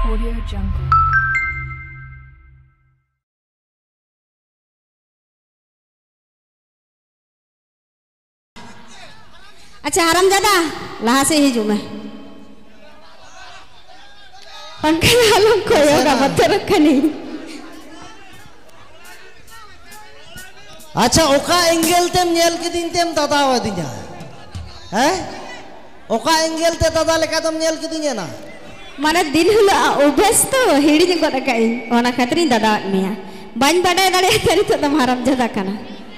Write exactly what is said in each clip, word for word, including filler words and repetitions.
Audio Jungle. ᱟᱪᱪᱷᱟ, ᱦᱟᱨᱟᱢ ᱡᱟᱫᱟ, ᱞᱟᱦᱟ ᱥᱮᱫ ᱦᱤᱡᱩᱜ ᱢᱮ᱾ ᱚᱱᱠᱟ ᱫᱚ ᱟᱞᱚᱢ ᱠᱚᱭᱚᱜᱟ, ᱟᱪᱪᱷᱟ᱾ ᱵᱚᱛᱚᱨᱚᱜ ᱠᱟᱹᱱᱟᱹᱧ᱾ ᱟᱪᱪᱷᱟ, ᱚᱠᱟ ᱮᱝᱜᱮᱞ ᱛᱮᱢ ᱧᱮᱞ ᱠᱤᱫᱤᱧ ᱛᱮᱢ ᱫᱟᱫᱟᱣ ᱟᱹᱫᱤᱧᱟ? ᱦᱮᱸ? ᱚᱠᱟ ᱮᱝᱜᱮᱞ ᱛᱮ ᱫᱟᱫᱟ ᱞᱮᱠᱟ ᱫᱚᱢ ᱧᱮᱞ ᱠᱤᱫᱤᱧᱟ ᱱᱟ? ᱢᱟᱱᱮ, ᱫᱤᱱ ᱦᱤᱞᱳᱜ ᱚᱵᱷᱮᱥ ᱛᱚ ᱦᱤᱲᱤᱧ ᱜᱚᱫ ᱟᱠᱟᱫ ᱟᱹᱧ, ᱚᱱᱟ ᱠᱷᱟᱹᱛᱤᱨᱤᱧ ᱫᱟᱫᱟᱣᱟᱫ ᱢᱮᱭᱟ᱾ ᱵᱟᱹᱧ ᱵᱟᱰᱟᱭ ᱫᱟᱲᱮᱭᱟᱜ ᱛᱮ ᱱᱤᱛᱚᱜ ᱫᱚᱢ ᱦᱟᱨᱟᱢ ᱡᱟᱫᱟ ᱠᱟᱱᱟ,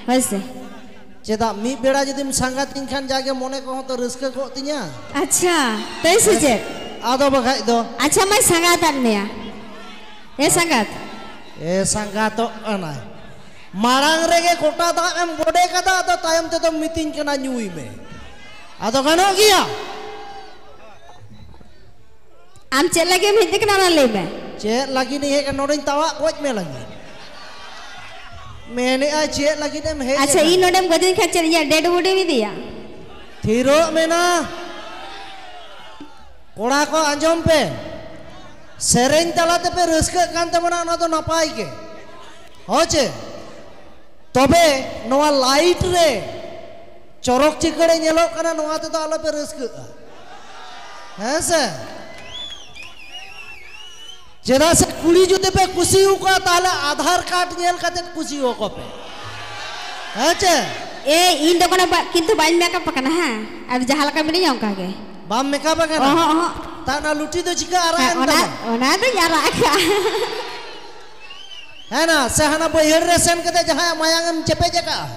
ᱦᱳᱭ ᱥᱮ? ᱪᱮᱫᱟᱜ, ᱢᱤᱫ ᱵᱮᱲᱟ ᱡᱩᱫᱤᱢ ᱥᱟᱸᱜᱟᱛᱤᱧ ᱠᱷᱟᱱ ᱡᱟᱜᱮ ᱢᱚᱱᱮ ᱠᱚᱦᱚᱸ ᱛᱚ ᱨᱟᱹᱥᱠᱟᱹ ᱠᱚᱜ ᱛᱤᱧᱟ᱾ ᱟᱪᱪᱷᱟ, ᱛᱟᱹᱭ ᱥᱮ ᱦᱮᱸ? ᱪᱮᱫ? ᱟᱫᱚ ᱵᱟᱠᱷᱟᱡ ᱫᱚ᱾ ᱟᱪᱪᱷᱟ, ᱢᱟᱭ ᱥᱟᱸᱜᱟᱛᱟᱫ ᱢᱮᱭᱟ᱾ ᱮ ᱥᱟᱸᱜᱟᱛ᱾ ᱮ ᱥᱟᱸᱜᱟᱛᱚᱜ ᱠᱟᱱᱟᱭ᱾ ᱢᱟᱲᱟᱝ ᱨᱮᱜᱮ ᱠᱚᱴᱟ ᱫᱟᱜ ᱮᱢ ᱵᱚᱰᱮ ᱠᱟᱫᱟ, ᱟᱫᱚ ᱛᱟᱭᱚᱢ ᱛᱮᱫᱚᱢ ᱢᱤᱛᱤᱧ ᱠᱟᱱᱟ ᱧᱩᱭ ᱢᱮ᱾ ᱟᱫᱚ ᱜᱟᱱᱚᱜ ᱜᱮᱭᱟ? ᱟᱢ ᱪᱮᱫ ᱞᱟᱹᱜᱤᱫ ᱮᱢ ᱦᱮᱡ ᱟᱠᱟᱱᱟ, ᱚᱱᱟ ᱞᱟᱹᱭ ᱢᱮ᱾ ᱪᱮᱫ ᱞᱟᱹᱜᱤᱫ ᱤᱧ ᱦᱮᱡ ᱟᱠᱟᱱᱟ? ᱱᱚᱰᱮᱧ ᱛᱟᱣᱟᱜ ᱜᱚᱡ ᱢᱮ ᱞᱟᱹᱜᱤᱫ᱾ ᱢᱮᱱᱮᱫᱼᱟ, ᱪᱮᱫ ᱞᱟᱹᱜᱤᱫ ᱮᱢ ᱦᱮᱡ ᱟᱪᱪᱷᱟ, ᱟᱠᱟᱱᱟ? ᱤᱧ ᱱᱚᱰᱮᱢ ᱜᱚᱡᱤᱧ ᱠᱷᱟᱱ ᱪᱮᱫ ᱤᱧᱟᱹᱜ dead body ᱮᱢ ᱤᱫᱤᱭᱟ? ᱛᱷᱤᱨᱚᱜ ᱢᱮᱱᱟ᱾ ᱠᱚᱲᱟ ᱠᱚ, ᱟᱸᱡᱚᱢ ᱯᱮ, ᱥᱮᱨᱮᱧ ᱛᱟᱞᱟ ᱛᱮᱯᱮ ᱨᱟᱹᱥᱠᱟᱹᱜ ᱠᱟᱱ ᱛᱟᱵᱚᱱᱟ, ᱚᱱᱟ ᱫᱚ ᱱᱟᱯᱟᱭ ᱜᱮ, ᱦᱳᱭ ᱪᱮ? ᱛᱚᱵᱮ ᱱᱚᱣᱟ light ᱨᱮ ᱪᱚᱨᱚᱠ ᱪᱤᱠᱟᱹᱲᱮ ᱧᱮᱞᱚᱜ ᱠᱟᱱᱟ, ᱱᱚᱣᱟ ᱛᱮᱫᱚ ᱟᱞᱚᱯᱮ ᱨᱟᱹᱥᱠᱟᱹᱜᱼᱟ, ᱦᱮᱸ ᱥᱮ? ᱪᱮᱫᱟᱜ ᱥᱮ ᱠᱩᱲᱤ ᱡᱩᱫᱤ ᱯᱮ ᱠᱩᱥᱤ ᱟᱠᱚᱣᱟ, ᱛᱟᱦᱞᱮ ᱟᱫᱷᱟᱨ ᱠᱟᱨᱰ ᱧᱮᱞ ᱠᱟᱛᱮ ᱠᱩᱥᱤ ᱟᱠᱚ ᱯᱮ, ᱦᱮᱸ ᱪᱮ? ᱮ, ᱤᱧ ᱫᱚ ᱠᱳᱱᱳ ᱵᱟ-, ᱠᱤᱱᱛᱩ ᱵᱟᱹᱧ ᱢᱮᱠᱟᱯ ᱟᱠᱟᱱᱟ, ᱦᱮᱸ᱾ ᱟᱨ ᱡᱟᱦᱟᱸ ᱞᱮᱠᱟ ᱢᱤᱱᱟᱹᱧᱟ ᱚᱱᱠᱟ ᱜᱮ᱾ ᱵᱟᱢ ᱢᱮᱠᱟᱯ ᱟᱠᱟᱱᱟ? ᱚᱦᱚᱸ, ᱚᱦᱚᱸ᱾ ᱛᱟ ᱚᱱᱟ ᱞᱩᱴᱤ ᱫᱚ ᱪᱤᱠᱟ ᱟᱨᱟᱜ ᱦᱮᱸ, ᱮᱱ ᱚᱱᱟ, ᱛᱟᱢᱟ? ᱚᱱᱟ ᱫᱚᱧ ᱟᱨᱟᱜ ᱟᱠᱟᱜᱼᱟ᱾ ᱦᱮᱸ ᱱᱟ, ᱥᱮ ᱦᱟᱱᱟ ᱵᱟᱹᱭᱦᱟᱹᱲ ᱨᱮ ᱥᱮᱱ ᱠᱟᱛᱮ ᱡᱟᱦᱟᱸᱭᱟᱜ ᱢᱟᱭᱟᱝ ᱮᱢ ᱪᱮᱯᱮᱡ ᱟᱠᱟᱜᱼᱟ?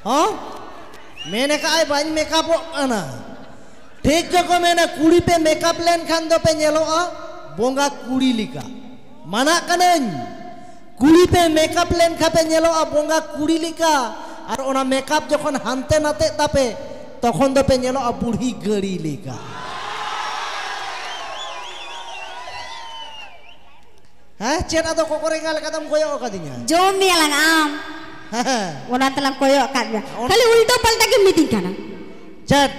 ᱦᱚᱸ? ᱢᱮᱱ ᱟᱠᱟᱜᱼᱟᱭ, "ᱵᱟᱹᱧ ᱢᱮᱠᱟᱯᱚᱜ ᱠᱟᱱᱟ᱾" ᱴᱷᱤᱠ ᱜᱮᱠᱚ ᱢᱮᱱᱟ, ᱠᱩᱲᱤ ᱯᱮ ᱢᱮᱠᱟᱯ ᱞᱮᱱᱠᱷᱟᱱ ᱫᱚᱯᱮ ᱧᱮᱞᱚᱜᱼᱟ ᱵᱚᱸᱜᱟ ᱠᱩᱲᱤ ᱞᱮᱠᱟ᱾ ᱢᱟᱱᱟᱜ ᱠᱟᱹᱱᱟᱹᱧ, ᱠᱩᱲᱤ ᱯᱮ ᱢᱮᱠᱟᱯ ᱞᱮᱱᱠᱷᱟᱱ ᱯᱮ ᱧᱮᱞᱚᱜᱼᱟ ᱵᱚᱸᱜᱟ ᱠᱩᱲᱤ ᱞᱮᱠᱟ, ᱟᱨ ᱚᱱᱟ ᱢᱮᱠᱟᱯ ᱡᱚᱠᱷᱚᱱ ᱦᱟᱱᱛᱮ ᱱᱟᱛᱮᱜ ᱛᱟᱯᱮ, ᱛᱚᱠᱷᱚᱱ ᱫᱚᱯᱮ ᱧᱮᱞᱚᱜᱼᱟ ᱵᱩᱲᱦᱤ ᱜᱟᱹᱲᱤ ᱞᱮᱠᱟ᱾ ᱦᱮᱸ, ᱪᱮᱫ ᱟᱫᱚ ᱠᱚᱠᱚᱨᱮᱸᱜᱟ ᱞᱮᱠᱟ ᱫᱚᱢ ᱠᱚᱭᱚᱜ ᱟᱠᱟᱫᱤᱧᱟ? ᱡᱚᱢ ᱢᱮᱭᱟ ᱞᱟᱝ ᱟᱢ᱾ ᱦᱮᱸ᱾ ᱚᱱᱟ ᱛᱮᱞᱟᱝ ᱠᱚᱭᱚᱜ ᱟᱠᱟᱫ ᱢᱮᱭᱟ᱾ ᱚᱱ- ᱠᱷᱟᱹᱞᱤ ᱩᱞᱴᱟᱹ ᱯᱟᱞᱴᱟ ᱜᱮᱢ ᱢᱤᱛᱟᱹᱧ ᱠᱟᱱᱟ᱾ ᱪᱮᱫ?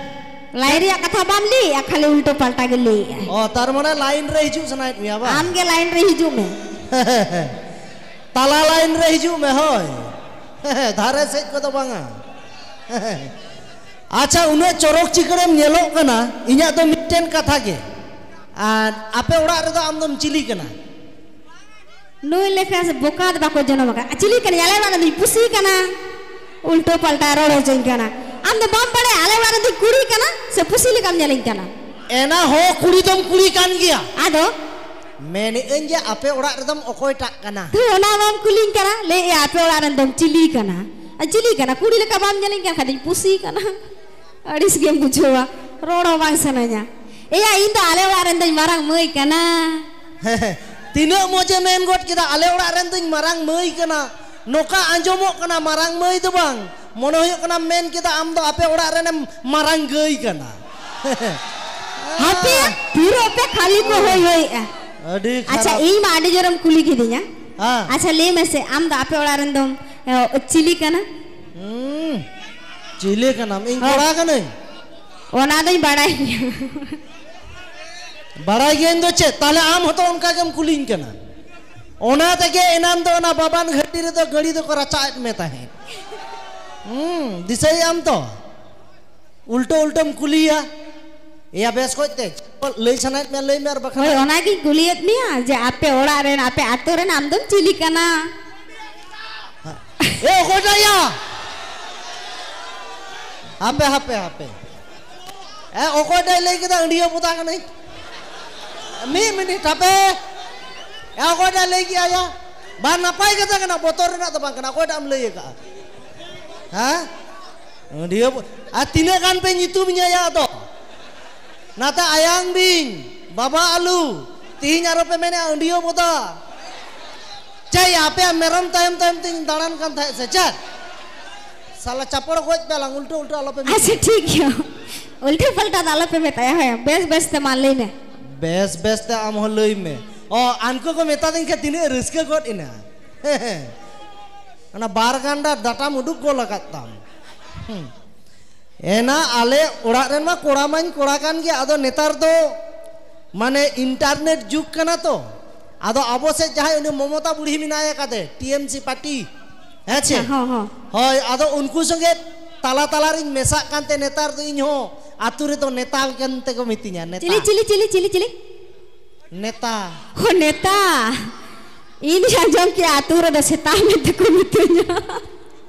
ᱞᱟᱭᱤᱱ ᱨᱮᱭᱟᱜ ᱠᱟᱛᱷᱟ ᱵᱟᱢ ᱞᱟᱹᱭᱮᱜᱼᱟ, ᱠᱷᱟᱹᱞᱤ ᱩᱞᱴᱟᱹ ᱯᱟᱞᱴᱟ ᱜᱮ ᱞᱟᱹᱭᱮᱜᱼᱟ᱾ ᱚ, ᱛᱟᱨ ᱢᱟᱱᱮ ᱞᱟᱭᱤᱱ ᱨᱮ ᱦᱤᱡᱩᱜ ᱥᱟᱱᱟᱭᱮᱫ ᱢᱮᱭᱟ ᱵᱟᱝ? ᱟᱢ ᱜᱮ ᱞᱟᱭᱤᱱ ᱨᱮ ᱦᱤᱡᱩᱜ ᱢᱮ᱾ ᱛᱟᱞᱟ ᱞᱟᱭᱤᱱ ᱨᱮ ᱦᱤᱡᱩᱜ ᱢᱮ, ᱦᱳᱭ᱾ ᱫᱷᱟᱨᱮ ᱥᱮᱫ ᱠᱚᱫᱚ ᱵᱟᱝᱟ᱾ ᱟᱪᱪᱷᱟ, ᱩᱱᱟᱹᱜ ᱪᱚᱨᱚᱠ ᱪᱤᱠᱟᱹᱲᱮᱢ ᱧᱮᱞᱚᱜ ᱠᱟᱱᱟ, ᱤᱧᱟᱹᱜ ᱫᱚ ᱢᱤᱫᱴᱮᱱ ᱠᱟᱛᱷᱟ ᱜᱮ, ᱟᱨ ᱟᱯᱮ ᱚᱲᱟᱜ ᱨᱮᱫᱚ ᱟᱢ ᱫᱚᱢ ᱪᱤᱞᱤ ᱠᱟᱱᱟ? ᱱᱩᱭ ᱞᱮᱠᱟ ᱥᱮ ᱵᱚᱠᱟ ᱫᱚ ᱵᱟᱠᱚ ᱡᱚᱱᱚᱢ ᱟᱠᱟᱫ᱾ ᱪᱤᱞᱤ ᱠᱟᱱᱟᱭ? ᱟᱞᱮ ᱚᱲᱟᱜ ᱨᱮᱱ ᱫᱚᱧ ᱯᱩᱥᱤ ᱠᱟᱱᱟ᱾ ᱩᱞᱴᱟᱹ ᱯᱟᱞᱴᱟ ᱨᱚᱲ ᱦᱚᱪᱚᱧ ᱠᱟᱱᱟ᱾ ᱟᱢ ᱫᱚ ᱵᱟᱢ ᱵᱟᱲᱟᱭᱟ ᱟᱞᱮ ᱚᱲᱟᱜ ᱨᱮᱱ ᱫᱚᱧ ᱠᱩᱲᱤ ᱠᱟᱱᱟ ᱥᱮ ᱯᱩᱥᱤ ᱞᱮᱠᱟᱢ ᱧᱮᱞᱤᱧ ᱠᱟᱱᱟ? ᱮᱱᱟ ᱦᱚᱸ ᱠᱩᱲᱤ ᱫᱚᱢ ᱠᱩᱲᱤ ᱠᱟᱱ ᱜᱮᱭᱟ᱾ ᱟᱫᱚ? ᱢᱮᱱᱮᱫ ᱟᱹᱧ ᱡᱮ ᱟᱯᱮ ᱚᱲᱟᱜ ᱨᱮᱫᱚᱢ ᱚᱠᱚᱭᱴᱟᱜ ᱠᱟᱱᱟ? ᱛᱚ ᱚᱱᱟ ᱢᱟᱢ ᱠᱩᱞᱤᱧ ᱠᱟᱱᱟ, ᱞᱟᱹᱭᱮᱫᱼᱟ ᱟᱯᱮ ᱚᱲᱟᱜ ᱨᱮᱱ ᱫᱚᱢ ᱪᱤᱞᱤ ᱠᱟᱱᱟ? ᱟᱨ ᱪᱤᱞᱤ ᱠᱟᱱᱟ? ᱠᱩᱲᱤ ᱞᱮᱠᱟ ᱵᱟᱢ ᱧᱮᱞᱤᱧ ᱠᱟᱱ ᱠᱷᱟᱱ ᱫᱚᱧ ᱯᱩᱥᱤ ᱠᱟᱱᱟ᱾ ᱟᱹᱲᱤᱥ ᱜᱮᱢ ᱵᱩᱡᱷᱟᱹᱣᱟ, ᱨᱚᱲ ᱦᱚᱸ ᱵᱟᱝ ᱥᱟᱱᱟᱧᱟ᱾ ᱮᱭᱟ, ᱤᱧ ᱫᱚ ᱟᱞᱮ ᱚᱲᱟᱜ ᱨᱮᱱ ᱫᱚᱧ ᱢᱟᱨᱟᱝ ᱢᱟᱹᱭ ᱠᱟᱱᱟ᱾ ᱛᱤᱱᱟᱹᱜ ᱢᱚᱡᱮ ᱢᱮᱱ ᱜᱚᱫ ᱠᱮᱫᱟ, "ᱟᱞᱮ ᱚᱲᱟᱜ ᱨᱮᱱ ᱫᱚᱧ ᱢᱟᱨᱟᱝ ᱢᱟᱹᱭ ᱠᱟᱱᱟ᱾" ᱱᱚᱝᱠᱟ ᱟᱸᱡᱚᱢᱚᱜ ᱠᱟᱱᱟ, ᱢᱟᱨᱟᱝ ᱢᱟᱹᱭ ᱫᱚ ᱵᱟᱝ, ᱢᱚᱱᱮ ᱦᱩᱭᱩᱜ ᱠᱟᱱᱟ ᱢᱮᱱ ᱠᱮᱫᱟ ᱟᱢ ᱫᱚ ᱟᱯᱮ ᱚᱲᱟᱜ ᱨᱮᱱᱮᱢ ᱢᱟᱨᱟᱝ ᱜᱟᱹᱭ ᱠᱟᱱᱟ᱾ ᱦᱟᱯᱮ, ᱛᱤᱨᱚᱜ ᱯᱮ, ᱠᱷᱟᱹᱞᱤ ᱠᱚ ᱦᱳᱭ ᱦᱳᱭᱮᱜᱼᱟ᱾ ᱟᱹᱰᱤ ᱟᱪᱪᱷᱟ, ᱠᱷᱟᱨᱟᱯ᱾ ᱤᱧ ᱢᱟ ᱟᱹᱰᱤ ᱡᱳᱨᱮᱢ ᱠᱩᱞᱤ ᱠᱤᱫᱤᱧᱟ᱾ ᱦᱮᱸ᱾ ᱟᱪᱪᱷᱟ, ᱞᱟᱹᱭ ᱢᱮᱥᱮ, ᱟᱢ ᱫᱚ ᱟᱯᱮ ᱚᱲᱟᱜ ᱨᱮᱱ ᱫᱚᱢ, ᱮ, ᱪᱤᱞᱤ ᱠᱟᱱᱟ? ᱦᱩᱸ, ᱪᱤᱞᱤ ᱠᱟᱱᱟᱢ? ᱤᱧ ᱦᱮᱸ᱾ ᱠᱚᱲᱟ ᱠᱟᱹᱱᱟᱹᱧ᱾ ᱚᱱᱟ ᱫᱚᱧ ᱵᱟᱲᱟᱭ ᱜᱮᱭᱟ᱾ ᱵᱟᱲᱟᱭ ᱜᱤᱭᱟᱹᱧ ᱫᱚ ᱪᱮᱫ? ᱛᱟᱦᱞᱮ ᱟᱢ ᱦᱚᱸᱛᱚ ᱚᱱᱠᱟ ᱜᱮᱢ ᱠᱩᱞᱤᱧ ᱠᱟᱱᱟ᱾ ᱚᱱᱟ ᱛᱮᱜᱮ ᱮᱱᱟᱱ ᱫᱚ ᱚᱱᱟ ᱵᱟᱵᱟᱱ ᱜᱷᱟᱹᱴᱤ ᱨᱮᱫᱚ ᱜᱟᱹᱲᱤ ᱫᱚᱠᱚ ᱨᱟᱪᱟᱜ ᱮᱫ ᱢᱮ ᱛᱟᱦᱮᱸᱫ᱾ ᱦᱩᱸ, ᱫᱤᱥᱟᱹᱭᱮᱫ ᱟᱢ ᱛᱚ? ᱩᱞᱴᱟᱹ ᱩᱞᱴᱟᱹᱢ ᱠᱩᱞᱤᱭᱟ᱾ ᱮᱭᱟ, ᱵᱮᱥ ᱠᱚᱡ ᱛᱮ ᱞᱟᱹᱭ ᱥᱟᱱᱟᱭᱮᱫ ᱢᱮᱭᱟ, ᱞᱟᱹᱭ ᱢᱮ, ᱟᱨ ᱵᱟᱠᱷᱟᱱ ᱦᱳᱭ, ᱚᱱᱟᱜᱤᱧ ᱠᱩᱞᱤᱭᱮᱫ ᱢᱮᱭᱟ ᱡᱮ ᱟᱯᱮ ᱚᱲᱟᱜ ᱨᱮᱱ, ᱟᱯᱮ ᱟᱛᱳ ᱨᱮᱱ ᱟᱢ ᱫᱚᱢ ᱪᱤᱞᱤ ᱠᱟᱱᱟ? ᱮ, ᱚᱠᱚᱭᱴᱟᱜ ᱭᱟ? ᱦᱟᱯᱮ, ᱦᱟᱯᱮ, ᱦᱟᱯᱮ᱾ ᱮ, ᱚᱠᱚᱭᱴᱟᱜ ᱞᱟᱹᱭ ᱠᱮᱫᱟ ᱟᱹᱰᱤᱭᱟᱹ ᱵᱚᱫᱟ ᱠᱟᱹᱱᱟᱹᱧ? ᱢᱤᱫ ᱢᱤᱱᱤᱴ, ᱦᱟᱯᱮ᱾ ᱮ, ᱚᱠᱚᱭᱴᱟᱜ ᱞᱟᱹᱭ ᱠᱮᱜᱼᱟ ᱭᱟ? ᱵᱟᱝ, ᱱᱟᱯᱟᱭ ᱠᱟᱛᱷᱟ ᱠᱟᱱᱟ, ᱵᱚᱛᱚᱨ ᱨᱮᱱᱟᱜ ᱫᱚ ᱵᱟᱝ ᱠᱟᱱᱟ᱾ ᱚᱠᱚᱭᱴᱟᱜ ᱮᱢ ᱞᱟᱹᱭ ᱟᱠᱟᱜᱼᱟ? ᱦᱮᱸ? ᱟᱹᱰᱤᱭᱟᱹ ᱵᱚ-, ᱟᱨ ᱛᱤᱱᱟᱹᱜ ᱜᱟᱱ ᱯᱮ ᱧᱩᱛᱩᱢᱤᱧᱟ ᱭᱟ ᱟᱫᱚ? ᱱᱟᱛᱮ ᱟᱭᱟᱝ ᱵᱤᱧ, ᱵᱟᱵᱟ ᱟᱞᱩ, ᱛᱤᱦᱤᱧ ᱟᱨᱚ ᱯᱮ ᱢᱮᱱᱮᱜᱼᱟ ᱟᱹᱰᱤᱭᱟᱹ ᱵᱚᱫᱟ᱾ ᱪᱮᱫ ᱭᱟ, ᱟᱯᱮᱭᱟᱜ ᱢᱮᱨᱚᱢ ᱛᱟᱭᱚᱢ ᱛᱟᱭᱚᱢ ᱛᱤᱧ ᱫᱟᱬᱟᱱ ᱠᱟᱱ ᱛᱟᱦᱮᱸᱫ ᱥᱮ ᱪᱮᱫ? ᱥᱟᱞᱟ ᱪᱟᱯᱚᱲ ᱜᱚᱡ ᱯᱮ ᱟᱞᱟᱝ, ᱩᱞᱴᱟᱹ ᱩᱞᱴᱟᱹ ᱟᱞᱚᱯᱮ ᱢᱮᱛᱟᱧᱟ᱾ ᱟᱪᱪᱷᱟ, ᱴᱷᱤᱠ ᱜᱮᱭᱟ, ᱩᱞᱴᱟᱹ ᱯᱟᱞᱴᱟ ᱫᱚ ᱟᱞᱚᱯᱮ ᱢᱮᱛᱟᱭᱟ᱾ ᱦᱳᱭ, ᱵᱮᱥ ᱵᱮᱥ ᱛᱮ ᱢᱟ ᱞᱟᱹᱭ ᱢᱮ᱾ ᱵᱮᱥ ᱵᱮᱥ ᱛᱮ ᱟᱢ ᱦᱚᱸ ᱞᱟᱹᱭ ᱢᱮ᱾ ᱚ, ᱟᱱᱠᱩ ᱠᱚ ᱢᱮᱛᱟ ᱫᱤᱧ ᱠᱷᱟᱱ ᱛᱤᱱᱟᱹᱜ ᱨᱟᱹᱥᱠᱟᱹ ᱜᱚᱫ ᱮᱱᱟ᱾ ᱚᱱᱟ ᱵᱟᱨ ᱜᱟᱱᱰᱟ ᱰᱟᱴᱟᱢ ᱩᱰᱩᱠ ᱜᱚᱞ ᱟᱠᱟᱫ ᱛᱟᱢ᱾ ᱦᱩᱸ᱾ ᱮᱱᱟ ᱟᱞᱮ ᱚᱲᱟᱜ ᱨᱮᱱ ᱢᱟ ᱠᱚᱲᱟ ᱢᱟᱧ ᱠᱚᱲᱟ ᱠᱟᱱ ᱜᱮ, ᱟᱫᱚ ᱱᱮᱛᱟᱨ ᱫᱚ ᱢᱟᱱᱮ internet ᱡᱩᱜᱽ ᱠᱟᱱᱟ ᱛᱚ᱾ ᱟᱫᱚ ᱟᱵᱚ ᱥᱮᱫ ᱡᱟᱦᱟᱸᱭ ᱩᱱᱤ ᱢᱚᱢᱚᱛᱟ ᱵᱩᱲᱦᱤ ᱢᱮᱱᱟᱭ ᱟᱠᱟᱫᱮ, TMC party, ᱦᱮᱸ ᱪᱮ? ᱟᱪᱪᱷᱟ, ᱦᱚᱸ, ᱦᱚᱸ᱾ ᱦᱳᱭ, ᱟᱫᱚ ᱩᱱᱠᱩ ᱥᱚᱸᱜᱮ ᱛᱟᱞᱟ ᱛᱟᱞᱟ ᱨᱤᱧ ᱢᱮᱥᱟᱜ ᱠᱟᱱᱛᱮ ᱱᱮᱛᱟᱨ ᱫᱚ ᱤᱧ ᱦᱚᱸ ᱟᱹᱛᱩ ᱨᱮᱫᱚ ᱱᱮᱛᱟ ᱠᱟᱱ ᱛᱮᱠᱚ ᱢᱤᱛᱟᱹᱧᱟ, ᱱᱮᱛᱟ᱾ ᱪᱤᱞᱤ, ᱪᱤᱞᱤ, ᱪᱤᱞᱤ, ᱪᱤᱞᱤ, ᱪᱤᱞᱤ? ᱱᱮᱛᱟ᱾ ᱦᱚ, ᱱᱮᱛᱟ᱾ ᱤᱧ ᱟᱸᱡᱚᱢ ᱠᱮᱜᱼᱟ ᱟᱹᱛᱩ ᱨᱮᱫᱚ ᱥᱮᱛᱟ ᱢᱮᱱᱛᱮ ᱠᱚ ᱢᱤᱛᱟᱹᱧᱟ᱾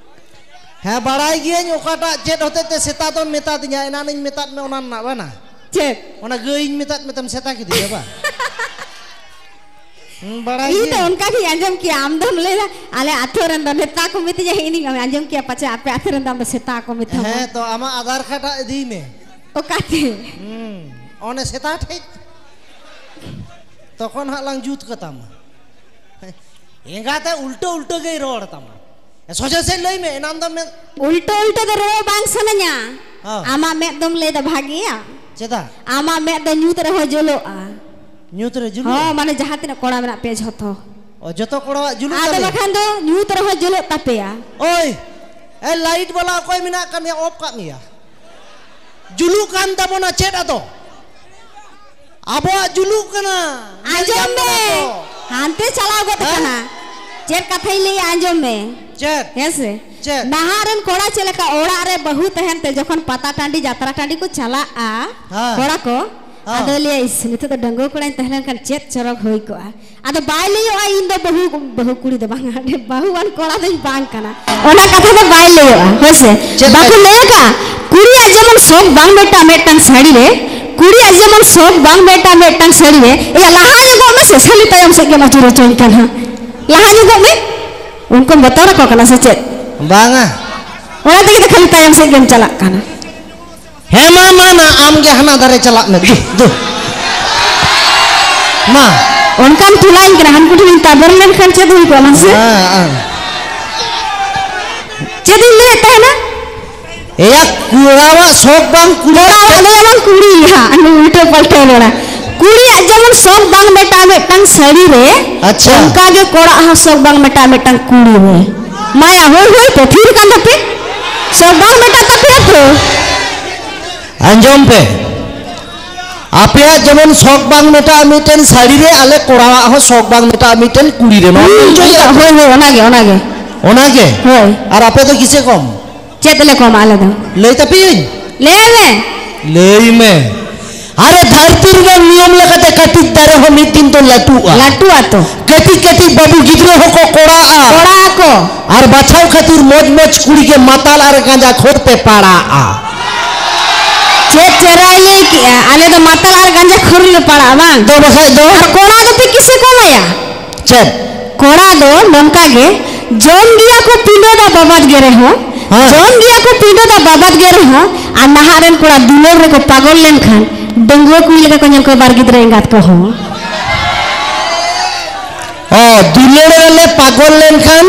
ᱦᱮᱸ, ᱵᱟᱲᱟᱭ ᱜᱤᱭᱟᱹᱧ ᱚᱠᱟᱴᱟᱜ ᱪᱮᱫ ᱦᱚᱛᱮᱡ ᱛᱮ ᱥᱮᱛᱟ ᱫᱚᱢ ᱢᱮᱛᱟ ᱫᱤᱧᱟ, ᱮᱱᱟᱱᱤᱧ ᱢᱮᱛᱟᱫ ᱢᱮ ᱚᱱᱟ ᱨᱮᱱᱟᱜ ᱵᱟᱝᱟ? ᱪᱮᱫ? ᱚᱱᱟ ᱜᱟᱹᱭᱤᱧ ᱢᱮᱛᱟᱫ ᱢᱮᱛᱮᱢ ᱥᱮᱛᱟ ᱠᱮᱫᱤᱧᱟ ᱵᱟᱝ? ᱦᱩᱸ, ᱵᱟᱲᱟᱭ ᱤᱧ ᱫᱚ ᱜᱤᱭᱟᱹᱧ᱾ ᱚᱱᱠᱟ ᱜᱤᱧ ᱟᱸᱡᱚᱢ ᱠᱮᱜᱼᱟ, ᱟᱢ ᱫᱚᱢ ᱞᱟᱹᱭᱫᱟ ᱟᱞᱮ ᱟᱹᱛᱩ ᱨᱮᱱ ᱫᱚ ᱱᱮᱛᱟ ᱠᱚ ᱢᱤᱛᱟᱹᱧᱟ, ᱤᱧᱤᱧ ᱟᱸᱡᱚᱢ ᱠᱮᱜᱼᱟ ᱯᱟᱪᱮ ᱟᱯᱮ ᱟᱹᱛᱩ ᱨᱮᱱ ᱫᱚ ᱟᱢ ᱫᱚ ᱥᱮᱛᱟ ᱠᱚ ᱢᱮᱛᱟᱢᱟ᱾ ᱦᱮᱸ, ᱛᱚ ᱟᱢᱟᱜ ᱟᱫᱷᱟᱨ ᱠᱟᱨᱰ ᱦᱟᱸᱜ ᱤᱫᱤᱭ ᱢᱮ᱾ ᱚᱠᱟᱛᱮ? ᱦᱩᱸ, ᱚᱱᱮ ᱥᱮᱛᱟ ᱴᱷᱮᱡ᱾ ᱛᱚᱠᱷᱚᱱ ᱦᱟᱸᱜ ᱞᱟᱝ ᱡᱩᱛ ᱠᱟᱛᱟᱢᱟ᱾ ᱮᱸᱜᱟᱛᱮ ᱩᱞᱴᱟᱹ ᱩᱞᱴᱟᱹ ᱜᱮᱭ ᱨᱚᱲ ᱛᱟᱢᱟ᱾ ᱥᱚᱡᱷᱮ ᱥᱮᱫ ᱞᱟᱹᱭ ᱢᱮ, ᱮᱱᱟᱱ ᱫᱚ ᱢᱮᱱ ᱩᱞᱴᱟᱹ ᱩᱞᱴᱟᱹ ᱫᱚ ᱨᱚᱲ ᱵᱟᱝ ᱥᱟᱱᱟᱧᱟ᱾ ᱦᱚᱸ᱾ ᱟᱢᱟᱜ ᱢᱮᱫ ᱫᱚᱢ ᱞᱟᱹᱭ ᱫᱟ ᱵᱷᱟᱜᱮᱭᱟ᱾ ᱪᱮᱫᱟᱜ? ᱟᱢᱟᱜ ᱢᱮᱫ ᱫᱚ ᱧᱩᱛ ᱨᱮᱦᱚᱸ ᱡᱩᱞᱩᱜᱼᱟ᱾ ᱧᱩᱛ ᱨᱮ ᱡᱩᱞᱩᱜᱼᱟ? ᱦᱚᱸ, ᱢᱟᱱᱮ ᱡᱟᱦᱟᱸ ᱛᱤᱱᱟᱹᱜ ᱠᱚᱲᱟ ᱢᱮᱱᱟᱜ ᱯᱮᱭᱟ ᱡᱷᱚᱛᱚ᱾ ᱚ, ᱡᱚᱛᱚ ᱠᱚᱲᱟᱣᱟᱜ ᱡᱩᱞᱩᱜ ᱟᱫᱚ ᱛᱟᱞᱮ? ᱵᱟᱠᱷᱟᱱ ᱫᱚ ᱧᱩᱛ ᱨᱮᱦᱚᱸ ᱡᱩᱞᱩᱜ ᱛᱟᱯᱮᱭᱟ᱾ ᱳᱭ, ᱮ, ᱞᱟᱭᱤᱴ ᱵᱟᱞᱟ ᱚᱠᱚᱭ ᱢᱮᱱᱟᱜ ᱠᱟᱜ ᱢᱮᱭᱟ? ᱚᱯᱷ ᱠᱟᱜ ᱢᱮᱭᱟ᱾ ᱡᱩᱞᱩᱜ ᱠᱟᱱ ᱛᱟᱵᱚᱱᱟ ᱪᱮᱫ ᱟᱫᱚ? ᱟᱵᱚᱣᱟᱜ ᱡᱩᱞᱩᱜ ᱠᱟᱱᱟ᱾ ᱧᱮᱞ ᱟᱸᱡᱚᱢ ᱧᱟᱢ ᱢᱮ, ᱠᱟᱱᱟ ᱠᱚ᱾ ᱦᱟᱱᱛᱮ ᱪᱟᱞᱟᱣ ᱜᱚᱫ ᱦᱮᱸ? ᱠᱟᱱᱟ᱾ ᱪᱮᱫ ᱠᱟᱛᱷᱟᱧ ᱞᱟᱹᱭᱟ, ᱟᱸᱡᱚᱢ ᱢᱮ᱾ ᱪᱮᱫ? ᱦᱮᱸ ᱥᱮ? ᱪᱮᱫ? ᱱᱟᱦᱟᱜ ᱨᱮᱱ ᱠᱚᱲᱟ ᱪᱮᱫ ᱞᱮᱠᱟ ᱚᱲᱟᱜ ᱨᱮ ᱵᱟᱹᱦᱩ ᱛᱟᱦᱮᱱ ᱛᱮ ᱡᱚᱠᱷᱚᱱ ᱯᱟᱛᱟ ᱴᱟᱺᱰᱤ, ᱡᱟᱛᱨᱟ ᱴᱟᱺᱰᱤ ᱠᱚ ᱪᱟᱞᱟᱜᱼᱟ, ᱦᱮᱸ᱾ ᱠᱚᱲᱟ ᱠᱚ, ᱦᱮᱸ᱾ ᱟᱫᱚ ᱞᱟᱹᱭᱟ, "ᱤᱥ, ᱱᱤᱛᱚᱜ ᱫᱚ ᱰᱟᱺᱜᱩᱣᱟᱹ ᱠᱚᱲᱟᱧ ᱛᱟᱦᱮᱸ ᱞᱮᱱᱠᱷᱟᱱ ᱪᱮᱫ ᱪᱚᱨᱚᱠ ᱦᱩᱭ ᱠᱚᱜᱼᱟ᱾" ᱟᱫᱚ ᱵᱟᱭ ᱞᱟᱹᱭᱚᱜᱼᱟ, ᱤᱧ ᱫᱚ ᱵᱟᱹᱦᱩ, ᱵᱟᱹᱦᱩ ᱠᱩᱲᱤ ᱫᱚ ᱵᱟᱝᱟ, ᱵᱟᱹᱦᱩᱣᱟᱱ ᱠᱚᱲᱟ ᱫᱚᱧ ᱵᱟᱝ ᱠᱟᱱᱟ᱾ ᱚᱱᱟ ᱠᱟᱛᱷᱟ ᱫᱚ ᱵᱟᱭ ᱞᱟᱹᱭᱚᱜᱼᱟ, ᱦᱳᱭ ᱥᱮ? ᱪᱮᱫ ᱵᱟᱠᱚ ᱞᱟᱹᱭ? ᱞᱟᱹᱭ ᱟᱠᱟᱫ, ᱠᱩᱲᱤᱭᱟᱜ ᱡᱮᱢᱚᱱ ᱥᱚᱠ ᱵᱟᱝ ᱢᱮᱴᱟᱜ ᱢᱤᱫᱴᱟᱝ ᱥᱟᱹᱲᱤ ᱨᱮ, ᱠᱩᱲᱤᱭᱟᱜ ᱡᱮᱢᱚᱱ ᱥᱚᱠ ᱵᱟᱝ ᱢᱮᱴᱟᱜ ᱢᱤᱫᱴᱟᱝ ᱥᱟᱹᱲᱤ ᱨᱮ, ᱮᱭᱟ, ᱞᱟᱦᱟ ᱧᱚᱜᱚᱜ ᱢᱮᱥᱮ, ᱠᱷᱟᱹᱞᱤ ᱛᱟᱭᱚᱢ ᱥᱮᱫ ᱜᱮᱢ ᱟᱹᱪᱩᱨ ᱦᱚᱪᱚᱧ ᱠᱟᱱᱟ᱾ ᱞᱟᱦᱟ ᱧᱚᱜᱚᱜ ᱢᱮ᱾ ᱩᱱᱠᱩᱢ ᱵᱚᱛᱚᱨ ᱟᱠᱚ ᱠᱟᱱᱟ ᱥᱮ ᱪᱮᱫ? ᱵᱟᱝᱟ᱾ ᱚᱱᱟ ᱛᱮᱜᱮ ᱛᱚ ᱠᱷᱟᱹᱞᱤ ᱛᱟᱭᱚᱢ ᱥᱮᱫ ᱜᱮᱢ ᱪᱟᱞᱟᱜ ᱠᱟᱱᱟ᱾ ᱦᱮᱸ, ᱢᱟ, ᱢᱟ, ᱢᱟ, ᱟᱢ ᱜᱮ ᱦᱟᱱᱟ ᱫᱷᱟᱨᱮ ᱪᱟᱞᱟᱜ ᱢᱮ᱾ ᱫᱩ, ᱫᱩ᱾ ᱢᱟ᱾ ᱚᱱᱠᱟᱢ ᱴᱷᱮᱞᱟᱧ ᱠᱟᱱᱟ, ᱦᱟᱱᱠᱩ ᱴᱷᱮᱱᱤᱧ ᱛᱟᱵᱮᱨ ᱞᱮᱱᱠᱷᱟᱱ ᱪᱮᱫ ᱦᱩᱭ ᱠᱚᱜᱼᱟ, ᱢᱟᱥᱮ? ᱦᱮᱸ, ᱦᱮᱸ᱾ ᱪᱮᱫ ᱤᱧ ᱞᱟᱹᱭᱮᱫ ᱛᱟᱦᱮᱱᱟ? ᱮᱭᱟ, ᱠᱚᱲᱟᱣᱟᱜ ᱥᱚᱠ ᱵᱟᱝ ᱠᱩᱲᱤ᱾ ᱠᱚᱲᱟᱣᱟᱜ ᱞᱟᱹᱭ ᱵᱟᱝ ᱠᱩᱲᱤ, ᱦᱟᱸᱜ, ᱱᱩᱭ ᱩᱞᱴᱟᱹ ᱯᱟᱞᱴᱟᱹ ᱨᱚᱲᱟ᱾ ᱠᱩᱲᱤᱭᱟᱜ ᱡᱮᱢᱚᱱ ᱥᱚᱠ ᱵᱟᱝ ᱢᱮᱴᱟᱜᱼᱟ ᱢᱤᱫᱴᱟᱝ ᱥᱟᱹᱲᱤ ᱨᱮ, ᱟᱪᱪᱷᱟ᱾ ᱚᱱᱠᱟ ᱜᱮ ᱠᱚᱲᱟᱣᱟᱜ ᱦᱚᱸ ᱥᱚᱠ ᱵᱟᱝ ᱢᱮᱴᱟᱜᱼᱟ ᱢᱤᱫᱴᱟᱝ ᱠᱩᱲᱤ ᱨᱮ᱾ ᱢᱟᱭᱟ, ᱦᱳᱭ, ᱦᱳᱭ, ᱛᱚ ᱛᱷᱤᱨ ᱠᱟᱱ ᱛᱟᱯᱮ᱾ ᱥᱚᱠ ᱵᱟᱝ ᱢᱮᱴᱟᱜ ᱛᱟᱯᱮᱭᱟ ᱛᱚ᱾ ᱟᱸᱡᱚᱢ ᱯᱮ, ᱟᱯᱮᱭᱟᱜ ᱡᱮᱢᱚᱱ ᱥᱚᱠ ᱵᱟᱝ ᱢᱮᱴᱟᱜᱼᱟ ᱢᱤᱫᱴᱮᱱ ᱥᱟᱹᱲᱤ ᱨᱮ, ᱟᱞᱮ ᱠᱚᱲᱟᱣᱟᱜ ᱦᱚᱸ ᱥᱚᱠ ᱵᱟᱝ ᱢᱮᱴᱟᱜᱼᱟ ᱢᱤᱫᱴᱮᱱ ᱠᱩᱲᱤ ᱨᱮ᱾ ᱱᱚᱣᱟ ᱯᱮ ᱦᱩᱸ, ᱵᱩᱡᱷᱟᱹᱣ ᱫᱟ? ᱦᱳᱭ, ᱦᱳᱭ, ᱚᱱᱟᱜᱮ, ᱚᱱᱟᱜᱮ᱾ ᱚᱱᱟᱜᱮ? ᱦᱳᱭ᱾ ᱟᱨ ᱟᱯᱮ ᱫᱚ ᱠᱤᱥᱮ ᱠᱚᱢ? ᱪᱮᱫ ᱞᱮ ᱠᱚᱢᱟ ᱟᱞᱮ ᱫᱚ? ᱞᱟᱹᱭ ᱛᱟᱯᱮᱭᱟᱹᱧ? ᱞᱟᱹᱭ ᱢᱮ᱾ ᱞᱟᱹᱭ ᱢᱮ᱾ ᱟᱨᱮ, ᱫᱷᱟᱹᱨᱛᱤ ᱨᱮᱱᱟᱜ ᱱᱤᱭᱚᱢ ᱞᱮᱠᱟᱛᱮ ᱠᱟᱹᱴᱤᱡ ᱫᱟᱨᱮ ᱦᱚᱸ ᱢᱤᱫ ᱫᱤᱱ ᱫᱚ ᱞᱟᱹᱴᱩᱜᱼᱟ᱾ ᱞᱟᱹᱴᱩᱜᱼᱟ ᱛᱚ᱾ ᱠᱟᱹᱴᱤᱡ ᱠᱟᱹᱴᱤᱡ ᱵᱟᱹᱵᱩ ᱜᱤᱫᱽᱨᱟᱹ ᱦᱚᱸᱠᱚ ᱠᱚᱲᱟᱜᱼᱟ᱾ ᱠᱚᱲᱟᱜ ᱟᱠᱚ᱾ ᱟᱨ ᱵᱟᱪᱷᱟᱣ ᱠᱷᱟᱹᱛᱤᱨ ᱢᱚᱡᱽ ᱢᱚᱡᱽ ᱠᱩᱲᱤ ᱜᱮ ᱢᱟᱛᱟᱞ ᱟᱨ ᱜᱟᱸᱡᱟ ᱠᱷᱳᱨ ᱛᱮ ᱯᱟᱲᱟᱜᱼᱟ᱾ ᱪᱮᱫ ᱪᱮᱦᱨᱟᱭ ᱞᱟᱹᱭ ᱠᱮᱜᱼᱟ, ᱟᱞᱮ ᱫᱚ ᱢᱟᱛᱟᱞ ᱟᱨ ᱜᱟᱸᱡᱟ ᱠᱷᱳᱨ ᱞᱮ ᱯᱟᱲᱟᱜᱼᱟ, ᱵᱟᱝ? ᱫᱚ ᱵᱟᱠᱷᱟᱡ ᱫᱚ᱾ ᱟᱨ ᱠᱚᱲᱟ ᱫᱚ ᱯᱮ ᱠᱤᱥᱮ ᱠᱚᱢᱟᱭᱟ? ᱪᱮᱫ? ᱠᱚᱲᱟ ᱫᱚ ᱱᱚᱝᱠᱟ ᱜᱮ, ᱡᱚᱢ ᱜᱮᱭᱟ ᱠᱚ ᱯᱤᱸᱰᱟᱹ ᱫᱟ ᱵᱟᱵᱟᱫ ᱜᱮ ᱨᱮᱦᱚᱸ, ᱦᱮᱸ᱾ ᱡᱚᱢ ᱜᱮᱭᱟ ᱠᱚ ᱯᱤᱸᱰᱟᱹ ᱫᱟ ᱵᱟᱵᱟᱫ ᱜᱮ ᱨᱮᱦᱚᱸ, ᱟᱨ ᱱᱟᱦᱟᱜ ᱨᱮᱱ ᱠᱚᱲᱟ ᱫᱩᱞᱟᱹᱲ ᱨᱮᱠᱚ ᱯᱟᱜᱚᱞ ᱞᱮᱱᱠᱷᱟᱱ ᱰᱟᱺᱜᱩᱣᱟᱹ ᱠᱩᱲᱤ ᱞᱮᱠᱟ ᱠᱚ ᱧᱮᱞ ᱠᱚᱣᱟ ᱵᱟᱨ ᱜᱤᱫᱽᱨᱟᱹ ᱮᱸᱜᱟᱛ ᱠᱚᱦᱚᱸ᱾ ᱚ, ᱫᱩᱞᱟᱹᱲ ᱨᱮᱞᱮ ᱯᱟᱜᱚᱞ ᱞᱮᱱᱠᱷᱟᱱ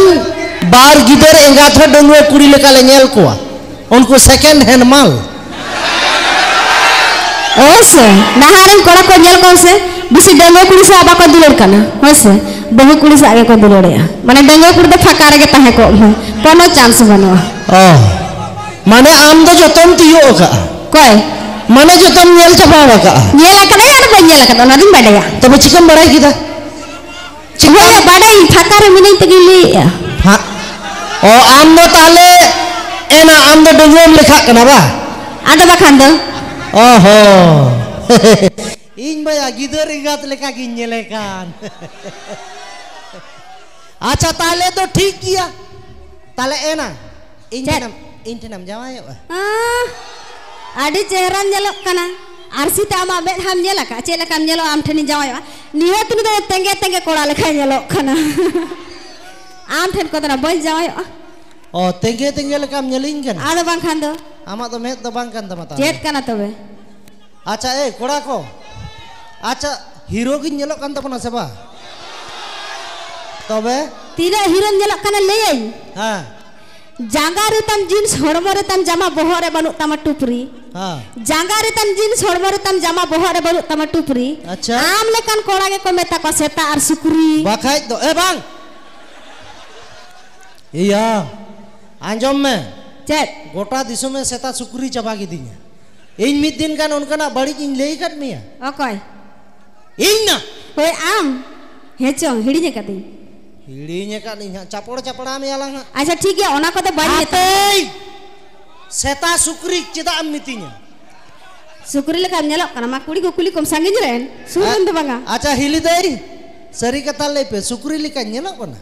ᱵᱟᱨ ᱜᱤᱫᱟᱹᱨ ᱮᱸᱜᱟᱛ ᱦᱚᱸ ᱰᱟᱺᱜᱩᱣᱟᱹ ᱠᱩᱲᱤ ᱞᱮᱠᱟ ᱞᱮ ᱧᱮᱞ ᱠᱚᱣᱟ᱾ ᱩᱱᱠᱩ second hand ᱢᱟᱞ᱾ ᱦᱳᱭ ᱥᱮ, ᱱᱟᱦᱟᱜ ᱨᱮᱱ ᱠᱚᱲᱟ ᱠᱚ ᱧᱮᱞ ᱠᱚᱢ ᱥᱮ, ᱵᱮᱥᱤ ᱰᱟᱺᱜᱩᱣᱟᱹ ᱠᱩᱲᱤ ᱥᱟᱶ ᱵᱟᱠᱚ ᱫᱩᱞᱟᱹᱲ ᱠᱟᱱᱟ, ᱦᱳᱭ ᱥᱮ, ᱵᱟᱹᱦᱩ ᱠᱩᱲᱤ ᱥᱟᱶ ᱜᱮᱠᱚ ᱫᱩᱞᱟᱹᱲᱮᱜᱼᱟ᱾ ᱢᱟᱱᱮ ᱰᱟᱺᱜᱩᱣᱟᱹ ᱠᱩᱲᱤ ᱫᱚ ᱯᱷᱟᱸᱠᱟ ᱨᱮᱜᱮ ᱛᱟᱦᱮᱸ ᱠᱚᱜ ᱢᱮ, ᱠᱳᱱᱳ chance ᱵᱟᱹᱱᱩᱜᱼᱟ᱾ ᱚ, ᱢᱟᱱᱮ ᱟᱢ ᱫᱚ ᱡᱚᱛᱚᱢ ᱛᱤᱭᱳᱜ ᱟᱠᱟᱜᱼᱟ? ᱚᱠᱚᱭ? ᱢᱟᱱᱮ ᱡᱚᱛᱚᱢ ᱧᱮᱞ ᱪᱟᱵᱟ ᱟᱠᱟᱜᱼᱟ? ᱧᱮᱞ ᱟᱠᱟᱫᱟᱹᱧ, ᱟᱫᱚ ᱵᱟᱹᱧ ᱧᱮᱞ ᱟᱠᱟᱫᱟ, ᱚᱱᱟ ᱫᱚᱧ ᱵᱟᱰᱟᱭᱟ᱾ ᱛᱚᱵᱮ ᱪᱤᱠᱟᱹᱢ ᱵᱟᱲᱟᱭ ᱠᱮᱫᱟ? ᱪᱤᱠᱟᱹ? ᱦᱳᱭ, ᱵᱟᱰᱟᱭᱟᱹᱧ, ᱯᱷᱟᱸᱠᱟ ᱨᱮ ᱢᱤᱱᱟᱹᱧ ᱛᱮᱜᱮᱧ ᱞᱟᱹᱭᱮᱜᱼᱟ᱾ ᱦᱟᱸ? ᱚ, ᱟᱢ ᱫᱚ ᱛᱟᱦᱞᱮ ᱮᱱᱟ, ᱟᱢ ᱫᱚ ᱰᱟᱺᱜᱩᱣᱟᱹᱢ ᱞᱮᱠᱷᱟᱜ ᱠᱟᱱᱟ ᱵᱟ? ᱟᱫᱚ ᱵᱟᱠᱷᱟᱱ ᱫᱚ᱾ ᱚ ᱦᱚ᱾ ᱤᱧ ᱵᱟᱭᱟ ᱜᱤᱫᱟᱹᱨ ᱮᱸᱜᱟᱛ ᱞᱮᱠᱟ ᱜᱤᱧ ᱧᱮᱞᱮ ᱠᱟᱱ᱾ ᱟᱪᱪᱷᱟ, ᱛᱟᱦᱞᱮ ᱫᱚ ᱴᱷᱤᱠ ᱜᱮᱭᱟ᱾ ᱛᱟᱦᱞᱮ ᱮᱱᱟ, ᱤᱧ ᱪᱮᱫ? ᱴᱷᱮᱱᱮᱢ, ᱤᱧ ᱴᱷᱮᱱᱮᱢ ᱡᱟᱶᱟᱭᱚᱜᱼᱟ? ᱟᱸ, ᱟᱹᱰᱤ ᱪᱮᱦᱨᱟᱢ ᱧᱮᱞᱚᱜ ᱠᱟᱱᱟ᱾ ᱟᱨᱥᱤ ᱛᱮ ᱟᱢᱟᱜ ᱢᱮᱫᱦᱟᱢ ᱧᱮᱞ ᱟᱠᱟᱫᱼᱟ? ᱪᱮᱫ ᱞᱮᱠᱟᱢ ᱧᱮᱞᱚᱜᱼᱟ? ᱟᱢ ᱴᱷᱮᱱᱤᱧ ᱡᱟᱶᱟᱭᱚᱜᱼᱟ᱾ ᱱᱤᱦᱟᱹᱛ ᱩᱱᱤ ᱫᱚ ᱛᱮᱸᱜᱮ ᱛᱮᱸᱜᱮ ᱠᱚᱲᱟ ᱞᱮᱠᱟᱭ ᱧᱮᱞᱚᱜ ᱠᱟᱱᱟ᱾ ᱟᱢ ᱴᱷᱮᱱ ᱠᱚᱫᱚ ᱱᱟ ᱵᱟᱹᱧ ᱡᱟᱶᱟᱭᱚᱜᱼᱟ᱾ ᱚ, ᱛᱮᱸᱜᱮ ᱛᱮᱸᱜᱮ ᱞᱮᱠᱟᱢ ᱧᱮᱞᱤᱧ ᱠᱟᱱᱟ? ᱟᱫᱚ ᱵᱟᱝᱠᱷᱟᱱ ᱫᱚ᱾ ᱟᱢᱟᱜ ᱫᱚ ᱢᱮᱫ ᱫᱚ ᱵᱟᱝ ᱠᱟᱱ ᱛᱟᱢᱟ ᱛᱟᱦᱞᱮ᱾ ᱪᱮᱫ ᱠᱟᱱᱟ ᱛᱚᱵᱮ? ᱟᱪᱪᱷᱟ, ᱮ ᱠᱚᱲᱟ ᱠᱚ, ᱟᱪᱪᱷᱟ, ᱦᱤᱨᱳ ᱜᱤᱧ ᱧᱮᱞᱚᱜ ᱠᱟᱱ ᱛᱟᱵᱚᱱᱟ ᱥᱮ ᱵᱟ? ᱛᱚᱵᱮ? ᱛᱤᱱᱟᱹᱜ ᱦᱤᱨᱳᱢ ᱧᱮᱞᱚᱜ ᱠᱟᱱᱟ ᱞᱟᱹᱭᱟᱹᱧ? ᱦᱮᱸ᱾ ᱡᱟᱸᱜᱟ ᱨᱮᱛᱟᱢ ᱡᱤᱱᱥ, ᱦᱚᱲᱢᱚ ᱨᱮᱛᱟᱢ ᱡᱟᱢᱟ, ᱵᱚᱦᱚᱜ ᱨᱮ ᱵᱟᱹᱱᱩᱜ ᱛᱟᱢᱟ ᱴᱩᱯᱨᱤ᱾ ᱦᱮᱸ᱾ ᱡᱟᱸᱜᱟ ᱨᱮᱛᱟᱢ ᱡᱤᱱᱥ, ᱦᱚᱲᱢᱚ ᱨᱮᱛᱟᱢ ᱡᱟᱢᱟ, ᱵᱚᱦᱚᱜ ᱨᱮ ᱵᱟᱹᱱᱩᱜ ᱛᱟᱢᱟ ᱴᱩᱯᱨᱤ᱾ ᱟᱪᱪᱷᱟ᱾ ᱟᱢ ᱞᱮᱠᱟᱱ ᱠᱚᱲᱟ ᱜᱮᱠᱚ ᱢᱮᱛᱟ ᱠᱚᱣᱟ ᱥᱮᱛᱟ ᱟᱨ ᱥᱩᱠᱨᱤ᱾ ᱵᱟᱠᱷᱟᱡ ᱫᱚ, ᱮ ᱵᱟᱝ᱾ ᱤᱭᱟ, ᱟᱸᱡᱚᱢ ᱢᱮ᱾ ᱪᱮᱫ? ᱜᱚᱴᱟ ᱫᱤᱥᱚᱢᱮ ᱥᱮᱛᱟ ᱥᱩᱠᱨᱤ ᱪᱟᱵᱟ ᱠᱤᱫᱤᱧᱟ᱾ ᱤᱧ ᱢᱤᱫ ᱫᱤᱱ ᱜᱟᱱ ᱚᱱᱠᱟᱱᱟᱜ ᱵᱟᱹᱲᱤᱡ ᱤᱧ ᱞᱟᱹᱭ ᱟᱠᱟᱫ ᱢᱮᱭᱟ? ᱚᱠᱚᱭ? ᱤᱧ ᱱᱟ᱾ ᱦᱳᱭ, ᱟᱢ᱾ ᱦᱮᱸ ᱪᱚᱝ, ᱦᱤᱲᱤᱧ ᱟᱠᱟᱫᱟᱹᱧ᱾ ᱦᱤᱲᱤᱧ ᱟᱠᱟᱫ ᱤᱧ ᱦᱟᱸᱜ, ᱪᱟᱯᱚᱲ ᱪᱟᱯᱲᱟ ᱢᱮᱭᱟ ᱞᱟᱝ ᱦᱟᱸᱜ᱾ ᱟᱪᱪᱷᱟ, ᱴᱷᱤᱠ ᱜᱮᱭᱟ, ᱚᱱᱟ ᱠᱚᱫᱚ ᱵᱟᱹᱧ ᱢᱮᱛᱟᱢᱟ᱾ ᱦᱟᱯᱮᱭ! ᱥᱮᱛᱟ ᱥᱩᱠᱨᱤ ᱪᱮᱫᱟᱜ ᱮᱢ ᱢᱤᱛᱟᱹᱧᱟ? ᱥᱩᱠᱨᱤ ᱞᱮᱠᱟᱢ ᱧᱮᱞᱚᱜ ᱠᱟᱱᱟ, ᱢᱟ ᱠᱩᱲᱤ ᱠᱚ ᱠᱩᱞᱤ ᱠᱚᱢ, ᱥᱟᱺᱜᱤᱧ ᱨᱮᱱ, ᱥᱩᱨ ᱨᱮᱱ ᱫᱚ ᱵᱟᱝᱟ᱾ ᱟᱪᱪᱷᱟ, ᱦᱤᱞᱤ ᱫᱟᱹᱭ, ᱥᱟᱹᱨᱤ ᱠᱟᱛᱷᱟ ᱞᱟᱹᱭ ᱯᱮ, ᱥᱩᱠᱨᱤ ᱞᱮᱠᱟᱧ ᱧᱮᱞᱚᱜ ᱠᱟᱱᱟ?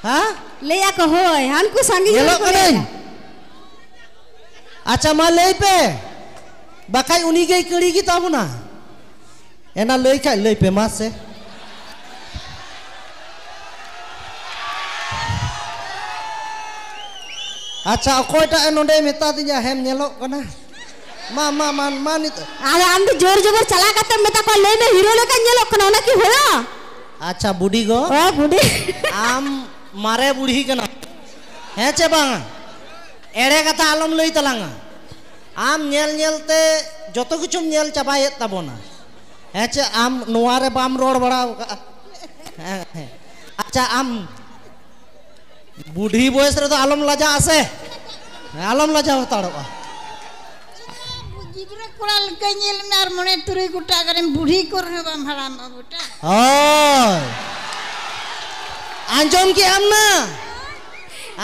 ᱦᱮᱸ? ᱞᱟᱹᱭ ᱟᱠᱚ, ᱦᱳᱭ, ᱦᱟᱱᱠᱩ ᱥᱟᱺᱜᱤᱧ ᱨᱮᱱ ᱧᱮᱞᱚᱜ ᱠᱚ ᱞᱟᱹᱭ ᱠᱟᱹᱱᱟᱹᱧ? ᱮᱫᱟ᱾ ᱟᱪᱪᱷᱟ, ᱢᱟ ᱞᱟᱹᱭ ᱯᱮ, ᱵᱟᱠᱷᱟᱡ ᱩᱱᱤ ᱜᱮᱭ ᱠᱟᱹᱲᱤ ᱜᱮ ᱛᱟᱵᱚᱱᱟ᱾ ᱮᱱᱟ ᱞᱟᱹᱭ ᱠᱷᱟᱡ ᱞᱟᱹᱭ ᱯᱮ ᱢᱟᱥᱮ᱾ ᱟᱪᱪᱷᱟ, ᱚᱠᱚᱭᱴᱟᱜ ᱮ ᱱᱚᱰᱮᱭ ᱢᱮᱛᱟ ᱫᱤᱧᱟ, ᱦᱮᱸᱢ ᱧᱮᱞᱚᱜ ᱠᱟᱱᱟ? ᱢᱟ, ᱢᱟ, ᱢᱟ, ᱢᱟ, ᱱᱤᱛᱚᱜ᱾ ᱟᱫᱚ ᱟᱢ ᱫᱚ ᱡᱳᱨ ᱡᱚᱵᱚᱨ ᱪᱟᱞᱟᱣ ᱠᱟᱛᱮᱢ ᱢᱮᱛᱟ ᱠᱚᱣᱟ, "ᱞᱟᱹᱭ ᱢᱮ, ᱦᱤᱨᱳ ᱞᱮᱠᱟᱧ ᱧᱮᱞᱚᱜ ᱠᱟᱱᱟ", ᱚᱱᱟ ᱠᱤ ᱦᱩᱭᱩᱜᱼᱟ? ᱟᱪᱪᱷᱟ, ᱵᱩᱰᱤ ᱜᱚ, ᱚ, ᱵᱩᱰᱤ᱾ ᱟᱢ ᱢᱟᱨᱮ ᱵᱩᱲᱦᱤ ᱠᱟᱱᱟᱢ, ᱦᱮᱸ ᱪᱮ ᱵᱟᱝᱟ? ᱮᱲᱮ ᱠᱟᱛᱷᱟ ᱟᱞᱚᱢ ᱞᱟᱹᱭ ᱛᱟᱞᱟᱝᱟ᱾ ᱟᱢ ᱧᱮᱞ ᱧᱮᱞ ᱛᱮ ᱡᱚᱛᱚ ᱠᱤᱪᱷᱩᱢ ᱧᱮᱞ ᱪᱟᱵᱟᱭᱮᱫ ᱛᱟᱵᱚᱱᱟ, ᱦᱮᱸ ᱪᱮ? ᱟᱢ ᱱᱚᱣᱟ ᱨᱮ ᱵᱟᱢ ᱨᱚᱲ ᱵᱟᱲᱟ ᱟᱠᱟᱫᱼᱟ? ᱦᱮᱸ, ᱦᱮᱸ᱾ ᱟᱪᱪᱷᱟ, ᱟᱢ ᱵᱩᱰᱷᱤ ᱵᱚᱭᱮᱥ ᱨᱮᱫᱚ ᱟᱞᱚᱢ ᱞᱟᱡᱟᱜᱼᱟ ᱥᱮ, ᱟᱞᱚᱢ ᱞᱟᱡᱟᱣ ᱦᱟᱛᱟᱲᱚᱜᱼᱟ᱾ ᱜᱤᱫᱽᱨᱟᱹ ᱠᱚᱲᱟ ᱞᱮᱠᱟ ᱧᱮᱞ ᱢᱮ, ᱟᱨ ᱢᱚᱬᱮ ᱛᱩᱨᱩᱭ ᱜᱚᱴᱟ ᱠᱚᱨᱮᱱ ᱵᱩᱰᱷᱤ ᱠᱚ ᱨᱮᱦᱚᱸ ᱵᱟᱢ ᱦᱟᱲᱟᱢᱚᱜᱼᱟ ᱵᱮᱴᱟ᱾ ᱦᱳᱭ, ᱟᱸᱡᱚᱢ ᱠᱮᱜ ᱟᱢ ᱱᱟ?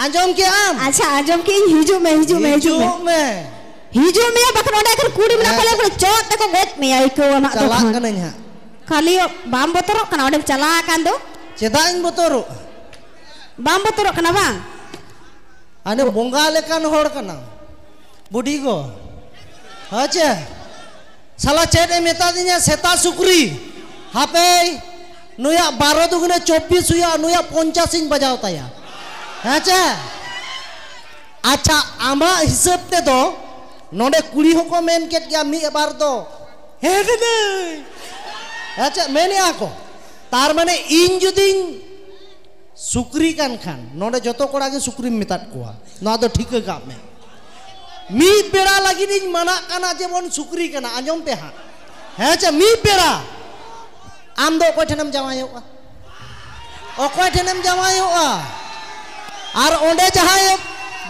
ᱟᱸᱡᱚᱢ ᱠᱮᱜ ᱟᱢ? ᱟᱪᱪᱷᱟ, ᱟᱸᱡᱚᱢ ᱠᱮᱜ ᱟᱹᱧ᱾ ᱦᱤᱡᱩᱜ ᱢᱮ, ᱦᱤᱡᱩᱜ ᱢᱮ, ᱦᱤᱡᱩᱜ ᱢᱮ᱾ ᱦᱤᱡᱩᱜ ᱢᱮ᱾ ᱦᱤᱡᱩᱜ ᱢᱮ, ᱵᱟᱠᱷᱟᱱ ᱚᱸᱰᱮ ᱠᱷᱟᱱ ᱠᱩᱲᱤ ᱢᱮᱱᱟᱜ ᱦᱮᱸ, ᱠᱚᱣᱟ, ᱪᱚᱜ ᱛᱮᱠᱚ ᱜᱚᱡ ᱢᱮᱭᱟ, ᱟᱹᱭᱠᱟᱹᱣ ᱟᱢᱟᱜ ᱫᱚ ᱪᱟᱞᱟᱜ ᱠᱷᱟᱱ᱾ ᱠᱟᱹᱱᱟᱹᱧ ᱦᱟᱸᱜ᱾ ᱠᱷᱟᱹᱞᱤ ᱵᱟᱢ ᱵᱚᱛᱚᱨᱚᱜ ᱠᱟᱱᱟ ᱚᱸᱰᱮᱢ ᱪᱟᱞᱟᱣ ᱟᱠᱟᱱ ᱫᱚ? ᱪᱮᱫᱟᱜ ᱤᱧ ᱵᱚᱛᱚᱨᱚᱜᱼᱟ? ᱵᱟᱢ ᱵᱚᱛᱚᱨᱚᱜ ᱠᱟᱱᱟ ᱵᱟᱝ? ᱟᱨ ᱱᱩᱭ ᱵᱚᱸᱜᱟ ᱞᱮᱠᱟᱱ ᱦᱚᱲ ᱠᱟᱱᱟ, ᱵᱩᱰᱷᱤ ᱜᱚ᱾ ᱦᱮᱸ ᱪᱮ? ᱥᱟᱞᱟ ᱪᱮᱫ ᱮ ᱢᱮᱛᱟ ᱫᱤᱧᱟ, ᱥᱮᱛᱟ ᱥᱩᱠᱨᱤ᱾ ᱦᱟᱯᱮ, ᱱᱩᱭᱟᱜ ᱵᱟᱨᱚ ᱫᱩᱜᱩᱱᱮ ᱪᱚᱵᱵᱤᱥ ᱦᱩᱭᱩᱜᱼᱟ, ᱱᱩᱭᱟᱜ ᱯᱚᱧᱪᱟᱥ ᱤᱧ ᱵᱟᱡᱟᱣ ᱛᱟᱭᱟ᱾ ᱦᱮᱸ ᱪᱮ? ᱟᱪᱪᱷᱟ, ᱟᱢᱟᱜ ᱦᱤᱥᱟᱹᱵ ᱛᱮᱫᱚ ᱱᱚᱰᱮ ᱠᱩᱲᱤ ᱦᱚᱸᱠᱚ ᱢᱮᱱ ᱠᱮᱫ ᱜᱮᱭᱟ ᱢᱤᱫ ᱵᱟᱨ ᱫᱚ, "ᱦᱮᱸ ᱫᱟᱫᱟ", ᱦᱮᱸ ᱪᱮ, ᱢᱮᱱᱮᱜᱼᱟ ᱠᱚ᱾ ᱛᱟᱨ ᱢᱟᱱᱮ ᱤᱧ ᱡᱩᱫᱤᱧ ᱥᱩᱠᱨᱤ ᱠᱟᱱ ᱠᱷᱟᱱ, ᱱᱚᱰᱮ ᱡᱚᱛᱚ ᱠᱚᱲᱟ ᱜᱮ ᱥᱩᱠᱨᱤᱢ ᱢᱮᱛᱟᱫ ᱠᱚᱣᱟ, ᱱᱚᱣᱟ ᱫᱚ ᱴᱷᱤᱠᱟᱹ ᱠᱟᱜ ᱢᱮ᱾ ᱢᱤᱫ ᱵᱮᱲᱟ ᱞᱟᱹᱜᱤᱫ ᱤᱧ ᱢᱟᱱᱟᱜ ᱠᱟᱱᱟ ᱡᱮᱢᱚᱱ ᱥᱩᱠᱨᱤ ᱠᱟᱱᱟ, ᱟᱸᱡᱚᱢ ᱯᱮ ᱦᱟᱸᱜ᱾ ᱦᱮᱸ ᱪᱮ, ᱢᱤᱫ ᱵᱮᱲᱟ᱾ ᱟᱢ ᱫᱚ ᱚᱠᱚᱭ ᱴᱷᱮᱱᱮᱢ ᱡᱟᱶᱟᱭᱚᱜᱼᱟ? ᱚᱠᱚᱭ ᱴᱷᱮᱱᱮᱢ ᱡᱟᱶᱟᱭᱚᱜᱼᱟ? ᱟᱨ ᱚᱸᱰᱮ ᱡᱟᱦᱟᱸᱭ,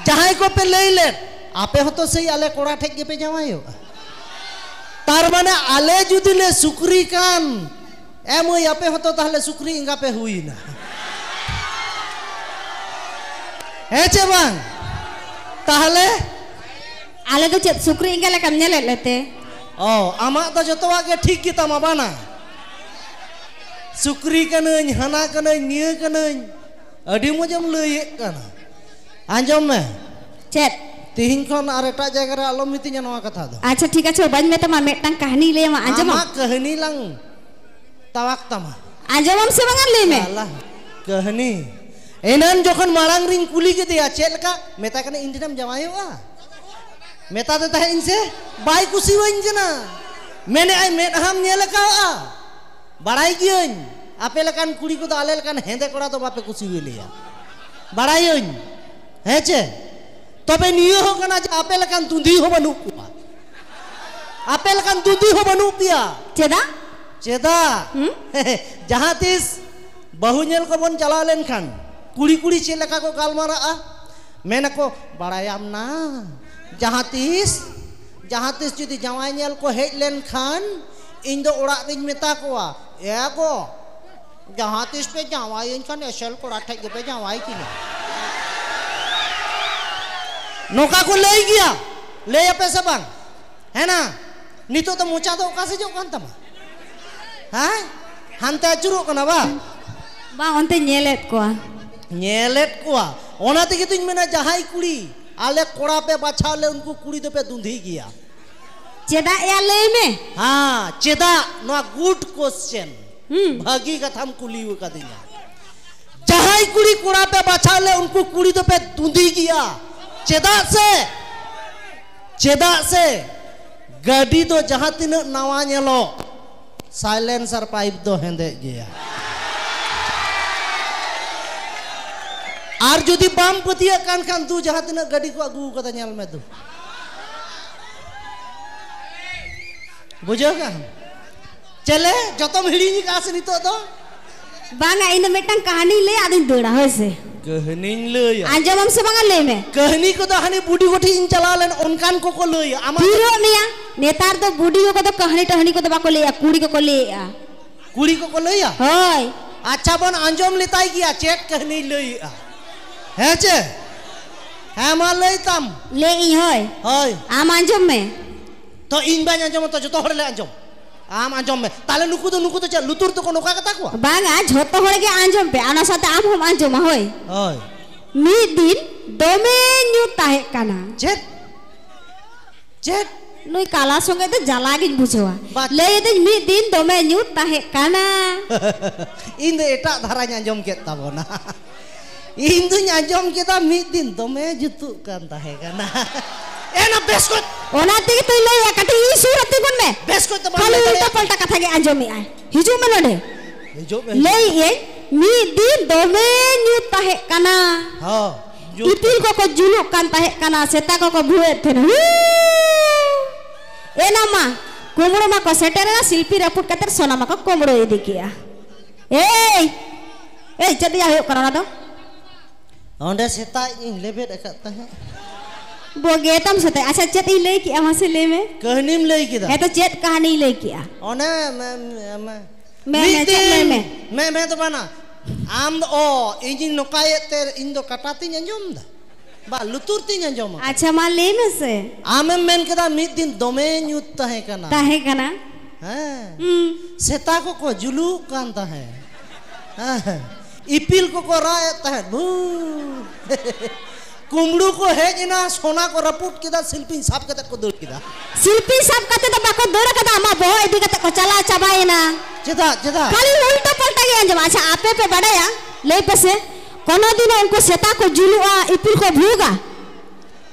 ᱡᱟᱦᱟᱸᱭ ᱠᱚᱯᱮ ᱞᱟᱹᱭ ᱞᱮᱫ, ᱟᱯᱮ ᱦᱚᱸᱛᱚ ᱥᱮᱭ ᱟᱞᱮ ᱠᱚᱲᱟ ᱴᱷᱮᱡ ᱜᱮᱯᱮ ᱡᱟᱶᱟᱭᱚᱜᱼᱟ᱾ ᱛᱟᱨ ᱢᱟᱱᱮ ᱟᱞᱮ ᱡᱩᱫᱤ ᱞᱮ ᱥᱩᱠᱨᱤ ᱠᱟᱱ, ᱮ ᱢᱟᱹᱭ, ᱟᱯᱮ ᱦᱚᱸᱛᱚ ᱛᱟᱦᱞᱮ ᱥᱩᱠᱨᱤ ᱮᱸᱜᱟ ᱯᱮ ᱦᱩᱭᱱᱟ᱾ ᱦᱮᱸ ᱪᱮ ᱵᱟᱝ? ᱛᱟᱦᱞᱮ ᱟᱞᱮ ᱫᱚ ᱪᱮᱫ ᱥᱩᱠᱨᱤ ᱮᱸᱜᱟ ᱞᱮᱠᱟᱢ ᱧᱮᱞᱮᱫ ᱞᱮᱛᱮ? ᱚ, ᱟᱢᱟᱜ ᱫᱚ ᱡᱚᱛᱚᱣᱟᱜ ᱜᱮ ᱴᱷᱤᱠ ᱜᱮᱛᱟᱢᱟ, ᱵᱟᱱᱟ? ᱥᱩᱠᱨᱤ ᱠᱟᱹᱱᱟᱹᱧ, ᱦᱟᱱᱟ ᱠᱟᱹᱱᱟᱹᱧ, ᱱᱤᱭᱟᱹ ᱠᱟᱹᱱᱟᱹᱧ, ᱟᱹᱰᱤ ᱢᱚᱡᱮᱢ ᱞᱟᱹᱭᱮᱫ ᱠᱟᱱᱟ᱾ ᱟᱸᱡᱚᱢ ᱢᱮ᱾ ᱪᱮᱫ? ᱛᱤᱦᱤᱧ ᱠᱷᱚᱱ ᱟᱨ ᱮᱴᱟᱜ ᱡᱟᱭᱜᱟ ᱨᱮ ᱟᱞᱚᱢ ᱢᱤᱛᱟᱹᱧᱟ ᱱᱚᱣᱟ ᱠᱟᱛᱷᱟ ᱫᱚ᱾ ᱟᱪᱪᱷᱟ, ᱴᱷᱤᱠ ᱟᱪᱷᱮ, ᱵᱟᱹᱧ ᱢᱮᱛᱟᱢᱟ, ᱢᱤᱫᱴᱟᱝ ᱠᱟᱹᱦᱱᱤ ᱞᱟᱹᱭᱟᱢᱟ, ᱟᱸᱡᱚᱢᱟᱢ? ᱟᱢᱟᱜ ᱠᱟᱹᱦᱱᱤ ᱞᱟᱝ ᱛᱟᱣᱟᱠ ᱛᱟᱢᱟ᱾ ᱟᱸᱡᱚᱢᱟᱢ ᱥᱮ ᱵᱟᱝᱟ, ᱞᱟᱹᱭ ᱢᱮ᱾ ᱟᱞᱟ, ᱠᱟᱹᱦᱱᱤ᱾ ᱮᱱᱟᱱ ᱡᱚᱠᱷᱚᱱ ᱢᱟᱲᱟᱝ ᱨᱤᱧ ᱠᱩᱞᱤ ᱠᱮᱫᱮᱭᱟ, "ᱪᱮᱫ ᱞᱮᱠᱟ?" ᱢᱮᱛᱟᱭ ᱠᱟᱱᱟ, "ᱤᱧ ᱴᱷᱮᱱᱮᱢ ᱡᱟᱶᱟᱭᱚᱜᱼᱟ?" ᱢᱮᱛᱟ ᱫᱮ ᱛᱟᱦᱮᱸᱫ ᱤᱧ ᱥᱮ, ᱵᱟᱭ ᱠᱩᱥᱤᱣᱟᱹᱧ ᱠᱟᱱᱟ᱾ ᱢᱮᱱᱮᱫ ᱟᱭ, "ᱢᱮᱫᱦᱟᱢ ᱧᱮᱞ ᱟᱠᱟᱫᱼᱟ?" ᱵᱟᱲᱟᱭ ᱜᱤᱭᱟᱹᱧ, ᱟᱯᱮ ᱞᱮᱠᱟᱱ ᱠᱩᱲᱤ ᱠᱚᱫᱚ ᱟᱞᱮ ᱞᱮᱠᱟᱱ ᱦᱮᱸᱫᱮ ᱠᱚᱲᱟ ᱫᱚ ᱵᱟᱯᱮ ᱠᱩᱥᱤᱣᱟᱞᱮᱭᱟ᱾ ᱵᱟᱲᱟᱭᱟᱹᱧ᱾ ᱦᱮᱸ ᱪᱮ? ᱛᱚᱵᱮ ᱱᱤᱭᱟᱹ ᱦᱚᱸ ᱠᱟᱱᱟ ᱡᱮ ᱟᱯᱮ ᱞᱮᱠᱟᱱ ᱫᱩᱸᱫᱷᱤ ᱦᱚᱸ ᱵᱟᱹᱱᱩᱜ ᱠᱚᱣᱟ᱾ ᱟᱯᱮ ᱞᱮᱠᱟᱱ ᱫᱩᱸᱫᱷᱤ ᱦᱚᱸ ᱵᱟᱹᱱᱩᱜ ᱯᱮᱭᱟ᱾ ᱪᱮᱫᱟᱜ? ᱪᱮᱫᱟᱜ? ᱦᱩᱸ? ᱡᱟᱦᱟᱸ ᱛᱤᱥ ᱵᱟᱹᱦᱩ ᱧᱮᱞ ᱠᱚᱵᱚᱱ ᱪᱟᱞᱟᱣ ᱞᱮᱱᱠᱷᱟᱱ, ᱠᱩᱲᱤ ᱠᱩᱲᱤ ᱪᱮᱫ ᱞᱮᱠᱟ ᱠᱚ ᱜᱟᱞᱢᱟᱨᱟᱜᱼᱟ? ᱢᱮᱱᱟᱠᱚ, "ᱵᱟᱲᱟᱭᱟᱢ ᱱᱟ, ᱡᱟᱦᱟᱸ ᱛᱤᱥ, ᱡᱟᱦᱟᱸ ᱛᱤᱥ ᱡᱩᱫᱤ ᱡᱟᱶᱟᱭ ᱧᱮᱞ ᱠᱚ ᱦᱮᱡ ᱞᱮᱱᱠᱷᱟᱱ, ᱤᱧ ᱫᱚ ᱚᱲᱟᱜ ᱨᱤᱧ ᱢᱮᱛᱟ ᱠᱚᱣᱟ, 'ᱮ ᱜᱚ, ᱡᱟᱦᱟᱸ ᱛᱤᱥ ᱯᱮ ᱡᱟᱶᱟᱭᱟᱹᱧ ᱠᱷᱟᱱ ᱮᱥᱮᱞ ᱠᱚᱲᱟ ᱴᱷᱮᱡ ᱜᱮᱯᱮ ᱡᱟᱶᱟᱭ ᱠᱤᱧᱟ.'" ᱱᱚᱝᱠᱟ ᱠᱚ ᱞᱟᱹᱭ ᱜᱮᱭᱟ᱾ ᱞᱟᱹᱭ ᱟᱯᱮ ᱥᱮ ᱵᱟᱝ? ᱦᱮᱸ ᱱᱟ? ᱱᱤᱛᱚᱜ ᱫᱚ ᱢᱚᱪᱟ ᱫᱚ ᱚᱠᱟ ᱥᱮᱡᱚᱜ ᱠᱟᱱ ᱛᱟᱢᱟ? ᱦᱮᱸ? ᱦᱟᱱᱛᱮ ᱟᱹᱪᱩᱨᱚᱜ ᱠᱟᱱᱟ ᱵᱟᱝ? ᱵᱟᱝ, ᱚᱱᱛᱮ ᱧᱮᱞᱮᱫ ᱠᱚᱣᱟ᱾ ᱧᱮᱞᱮᱫ ᱠᱚᱣᱟ᱾ ᱚᱱᱟ ᱛᱮᱜᱮ ᱛᱩᱧ ᱢᱮᱱᱟ, ᱡᱟᱦᱟᱸᱭ ᱠᱩᱲᱤ ᱟᱞᱮ ᱠᱚᱲᱟ ᱯᱮ ᱵᱟᱪᱷᱟᱣ ᱞᱮ, ᱩᱱᱠᱩ ᱠᱩᱲᱤ ᱫᱚᱯᱮ ᱫᱩᱸᱫᱷᱤ ᱜᱮᱭᱟ᱾ ᱪᱮᱫᱟᱜ ᱭᱟ, ᱞᱟᱹᱭ ᱢᱮ? ᱦᱮᱸ, ᱪᱮᱫᱟᱜ? ᱱᱚᱣᱟ good question᱾ ᱦᱩᱸ᱾ ᱵᱷᱟᱹᱜᱤ ᱠᱟᱛᱷᱟᱢ ᱠᱩᱞᱤ ᱟᱠᱟᱫᱤᱧᱟ᱾ ᱡᱟᱦᱟᱸᱭ ᱠᱩᱲᱤ ᱠᱚᱲᱟ ᱯᱮ ᱵᱟᱪᱷᱟᱣ ᱞᱮ, ᱩᱱᱠᱩ ᱠᱩᱲᱤ ᱫᱚᱯᱮ ᱫᱩᱸᱫᱷᱤ ᱜᱮᱭᱟ᱾ ᱪᱮᱫᱟᱜ ᱥᱮ, ᱪᱮᱫᱟᱜ ᱥᱮ ᱜᱟᱹᱰᱤ ᱫᱚ ᱡᱟᱦᱟᱸ ᱛᱤᱱᱟᱹᱜ ᱱᱟᱣᱟ ᱧᱮᱞᱚᱜ, silencer pipe ᱫᱚ ᱦᱮᱸᱫᱮᱜ ᱜᱮᱭᱟ᱾ ᱟᱨ ᱡᱩᱫᱤ ᱵᱟᱢ ᱯᱟᱹᱛᱭᱟᱹᱜ ᱠᱟᱱ ᱠᱷᱟᱱ, ᱫᱩ ᱡᱟᱦᱟᱸ ᱛᱤᱱᱟᱹᱜ ᱜᱟᱹᱰᱤ ᱠᱚ ᱟᱹᱜᱩ ᱠᱟᱫᱟ, ᱧᱮᱞ ᱢᱮ ᱫᱩ᱾ ᱵᱩᱡᱷᱟᱹᱣ ᱠᱟᱜ ᱟᱢ? ᱪᱮᱞᱮ, ᱡᱚᱛᱚᱢ ᱦᱤᱲᱤᱧ ᱠᱟᱜᱼᱟ ᱥᱮ ᱱᱤᱛᱚᱜ ᱫᱚ? ᱵᱟᱝᱟ, ᱤᱧ ᱫᱚ ᱢᱤᱫᱴᱟᱝ ᱠᱟᱹᱦᱱᱤ ᱞᱟᱹᱭᱟ, ᱟᱫᱚᱧ ᱫᱟᱹᱲᱟ, ᱦᱳᱭ ᱥᱮ? ᱠᱟᱹᱦᱱᱤᱧ ᱞᱟᱹᱭᱟ᱾ ᱟᱸᱡᱚᱢᱟᱢ ᱥᱮ ᱵᱟᱝᱟ? ᱞᱟᱹᱭ ᱢᱮ᱾ ᱠᱟᱹᱦᱱᱤ ᱠᱚᱫᱚ ᱦᱟᱱᱮ ᱵᱩᱰᱤ ᱜᱚ ᱴᱷᱮᱱ ᱤᱧ ᱪᱟᱞᱟᱣ ᱞᱮᱱ, ᱚᱱᱠᱟᱱ ᱠᱚᱠᱚ ᱞᱟᱹᱭᱟ᱾ ᱟᱢᱟᱜ ᱛᱤᱨᱚᱜ ᱢᱮᱭᱟ᱾ ᱱᱮᱛᱟᱨ ᱫᱚ ᱵᱩᱰᱤ ᱜᱚ ᱠᱚᱫᱚ ᱠᱟᱹᱦᱱᱤ ᱴᱟᱹᱦᱱᱤ ᱠᱚᱫᱚ ᱵᱟᱠᱚ ᱞᱟᱹᱭᱟ, ᱠᱩᱲᱤ ᱠᱚᱠᱚ ᱞᱟᱹᱭᱮᱜᱼᱟ᱾ ᱠᱩᱲᱤ ᱠᱚᱠᱚ ᱞᱟᱹᱭᱟ? ᱦᱳᱭ᱾ ᱟᱪᱪᱷᱟ, ᱵᱚᱱ ᱟᱸᱡᱚᱢ ᱞᱮᱛᱟᱭ ᱜᱮᱭᱟ ᱪᱮᱫ ᱠᱟᱹᱦᱱᱤᱭ ᱞᱟᱹᱭᱮᱜᱼᱟ᱾ ᱦᱮᱸ ᱪᱮ? ᱦᱮᱸ, ᱢᱟ ᱞᱟᱹᱭ ᱛᱟᱢ᱾ ᱞᱟᱹᱭ ᱤᱧ, ᱦᱳᱭ᱾ ᱦᱳᱭ᱾ ᱟᱢ ᱟᱸᱡᱚᱢ ᱢᱮ᱾ ᱛᱚ ᱤᱧ ᱵᱟᱹᱧ ᱟᱸᱡᱚᱢᱟ, ᱛᱚ ᱡᱚᱛᱚ ᱦᱚᱲ ᱞᱮ ᱟᱸᱡᱚᱢ᱾ ᱟᱢ ᱟᱸᱡᱚᱢ ᱢᱮ᱾ ᱛᱟᱦᱞᱮ ᱱᱩᱠᱩ ᱫᱚ, ᱱᱩᱠᱩ ᱫᱚ ᱪᱮᱫ ᱞᱩᱛᱩᱨ ᱛᱟᱠᱚ ᱱᱚᱝᱠᱟ ᱜᱮᱛᱟ ᱠᱚᱣᱟ? ᱵᱟᱝᱟ, ᱡᱷᱚᱛᱚ ᱦᱚᱲ ᱜᱮ ᱟᱸᱡᱚᱢ ᱯᱮ, ᱚᱱᱟ ᱥᱟᱶᱛᱮ ᱟᱢ ᱦᱚᱸᱢ ᱟᱸᱡᱚᱢᱟ, ᱦᱳᱭ᱾ ᱦᱳᱭ᱾ ᱢᱤᱫ ᱫᱤᱱ ᱫᱚᱢᱮ ᱧᱩᱛ ᱛᱟᱦᱮᱸ ᱠᱟᱱᱟ᱾ ᱪᱮᱫ? ᱪᱮᱫ? ᱱᱩᱭ ᱠᱟᱞᱟ ᱥᱚᱸᱜᱮ ᱫᱚ ᱡᱟᱞᱟ ᱜᱤᱧ ᱵᱩᱡᱷᱟᱹᱣᱟ᱾ ᱵᱟ- ᱞᱟᱹᱭ ᱮᱫᱟᱹᱧ, ᱢᱤᱫ ᱫᱤᱱ ᱫᱚᱢᱮ ᱧᱩᱛ ᱛᱟᱦᱮᱸ ᱠᱟᱱᱟ᱾ ᱤᱧ ᱫᱚ ᱮᱴᱟᱜ ᱫᱷᱟᱨᱟᱧ ᱟᱸᱡᱚᱢ ᱠᱮᱫ ᱛᱟᱵᱚᱱᱟ᱾ ᱤᱧ ᱫᱩᱧ ᱟᱸᱡᱚᱢ ᱠᱮᱫᱟ, ᱢᱤᱫ ᱫᱤᱱ ᱫᱚᱢᱮ ᱡᱩᱛᱩᱜ ᱠᱟᱱ ᱛᱟᱦᱮᱸ ᱠᱟᱱᱟ᱾ ᱮ, ᱱᱟ ᱵᱮᱥ ᱠᱚᱡ᱾ ᱚᱱᱟ ᱛᱮᱜᱮ ᱛᱚᱧ ᱞᱟᱹᱭᱟ, ᱠᱟᱹᱴᱤᱡ ᱤᱧ ᱥᱩᱨ ᱨᱮ ᱛᱤᱸᱜᱩᱱ ᱢᱮ᱾ ᱵᱮᱥ ᱠᱚᱡ ᱛᱮ ᱵᱟᱢ ᱠᱷᱟᱹᱞᱤ ᱞᱟᱹᱭ ᱩᱞᱴᱟᱹ ᱫᱟᱲᱮᱭᱟᱜ ᱯᱟᱞᱴᱟ ᱠᱟᱱᱟ᱾ ᱠᱟᱛᱷᱟ ᱜᱮ ᱟᱸᱡᱚᱢᱮᱜᱼᱟᱭ᱾ ᱦᱤᱡᱩᱜ ᱢᱮ ᱱᱚᱰᱮ᱾ ᱦᱤᱡᱩᱜ ᱢᱮ, ᱦᱤᱡᱩᱜ ᱢᱮ᱾ ᱞᱟᱹᱭᱮᱜ ᱟᱹᱧ, ᱢᱤᱫ ᱫᱤᱱ ᱫᱚᱢᱮ ᱧᱩᱛ ᱛᱟᱦᱮᱸ ᱠᱟᱱᱟ᱾ ᱦᱚᱸ, ᱧᱩᱛ ᱤᱯᱤᱞ ᱠᱟᱱᱟ᱾ ᱠᱚᱠᱚ ᱡᱩᱞᱩᱜ ᱠᱟᱱ ᱛᱟᱦᱮᱸ ᱠᱟᱱᱟ, ᱥᱮᱛᱟ ᱠᱚᱠᱚ ᱵᱷᱩᱜ ᱮᱫ ᱛᱟᱦᱮᱱᱟ᱾ ᱦᱩ! ᱮᱱᱟ ᱢᱟ, ᱠᱩᱢᱵᱽᱲᱩ ᱢᱟᱠᱚ ᱥᱮᱴᱮᱨᱮᱱᱟ, ᱥᱤᱞᱯᱤ ᱨᱟᱹᱯᱩᱫ ᱠᱟᱛᱮ ᱥᱚᱱᱟ ᱢᱟᱠᱚ ᱠᱩᱢᱵᱽᱲᱩ ᱤᱫᱤ ᱠᱮᱜᱼᱟ᱾ ᱮᱭ! ᱮᱭ, ᱪᱮᱫ ᱭᱟ ᱦᱩᱭᱩᱜ ᱠᱟᱱᱟ ᱚᱱᱟ ᱫᱚ? ᱚᱸᱰᱮ ᱥᱮᱛᱟ ᱤᱧ ᱞᱮᱵᱮᱫ ᱟᱠᱟᱫ ᱛᱟᱦᱮᱸᱫ᱾ ᱵᱚᱜᱮ ᱛᱟᱢ ᱥᱮᱛᱟ᱾ ᱟᱪᱪᱷᱟ, ᱪᱮᱫ ᱤᱧ ᱞᱟᱹᱭ ᱠᱮᱜᱼᱟ, ᱢᱟᱥᱮ ᱞᱟᱹᱭ ᱢᱮ᱾ ᱠᱟᱹᱦᱱᱤᱢ ᱞᱟᱹᱭ ᱠᱮᱫᱟ᱾ ᱦᱮᱸ ᱛᱚ, ᱪᱮᱫ ᱠᱟᱹᱦᱱᱤᱧ ᱞᱟᱹᱭ ᱠᱮᱜᱼᱟ? ᱚᱱᱮ, ᱢᱮ, ᱢᱮ, ᱢᱮ, ᱢᱮ, ᱢᱤᱫ ᱪᱮᱫ ᱢᱮ, ᱫᱤᱱ, ᱢᱮ? ᱢᱮ, ᱢᱮ ᱫᱚ ᱵᱟᱝᱟ᱾ ᱟᱢ ᱫᱚ, ᱚ, ᱤᱧᱤᱧ ᱱᱚᱝᱠᱟᱭᱮᱫ ᱛᱮ, ᱤᱧ ᱫᱚ ᱠᱟᱴᱟ ᱛᱤᱧ ᱟᱸᱡᱚᱢ ᱮᱫᱟ᱾ ᱵᱟ, ᱞᱩᱛᱩᱨ ᱛᱤᱧ ᱟᱸᱡᱚᱢ ᱟᱠᱟᱫᱟ᱾ ᱟᱪᱪᱷᱟ, ᱢᱟ ᱞᱟᱹᱭ ᱢᱮᱥᱮ᱾ ᱟᱢᱮᱢ ᱢᱮᱱ ᱠᱮᱫᱟ, ᱢᱤᱫ ᱫᱤᱱ ᱫᱚᱢᱮ ᱧᱩᱛ ᱛᱟᱦᱮᱸ ᱠᱟᱱᱟ᱾ ᱛᱟᱦᱮᱸ ᱠᱟᱱᱟ᱾ ᱦᱮᱸ᱾ ᱦᱩᱸ᱾ ᱥᱮᱛᱟ ᱠᱚᱠᱚ ᱡᱩᱞᱩᱜ ᱠᱟᱱ ᱛᱟᱦᱮᱸᱫ᱾ ᱦᱮᱸ᱾ ᱤᱯᱤᱞ ᱠᱚᱠᱚ ᱨᱟᱜ ᱮᱫ ᱛᱟᱦᱮᱸᱫ, ᱵᱷᱩ᱾ ᱠᱩᱢᱵᱽᱲᱩ ᱠᱚ ᱦᱮᱡ ᱮᱱᱟ, ᱥᱚᱱᱟ ᱠᱚ ᱨᱟᱹᱯᱩᱫ ᱠᱮᱫᱟ, ᱥᱤᱞᱯᱤᱧ ᱥᱟᱵ ᱠᱟᱛᱮ ᱠᱚ ᱫᱟᱹᱲ ᱠᱮᱫᱟ᱾ ᱥᱤᱞᱯᱤᱧ ᱥᱟᱵ ᱠᱟᱛᱮ ᱫᱚ ᱵᱟᱠᱚ ᱫᱟᱹᱲ ᱠᱟᱫᱟ, ᱟᱢᱟᱜ ᱵᱚᱦᱚᱜ ᱤᱫᱤ ᱠᱟᱛᱮ ᱠᱚ ᱪᱟᱞᱟᱣ ᱪᱟᱵᱟᱭᱮᱱᱟ᱾ ᱪᱮᱫᱟᱜ, ᱪᱮᱫᱟᱜ? ᱠᱷᱟᱹᱞᱤ ᱩᱞᱴᱟᱹ ᱯᱟᱞᱴᱟ ᱜᱮ ᱟᱸᱡᱚᱢᱟ᱾ ᱟᱪᱪᱷᱟ, ᱟᱯᱮ ᱯᱮ ᱵᱟᱰᱟᱭᱟ? ᱞᱟᱹᱭ ᱯᱮᱥᱮ, ᱠᱳᱱᱳ ᱫᱤᱱ ᱩᱱᱠᱩ ᱥᱮᱛᱟ ᱠᱚ ᱡᱩᱞᱩᱜᱼᱟ, ᱤᱯᱤᱞ ᱠᱚ ᱵᱷᱩᱜᱟ?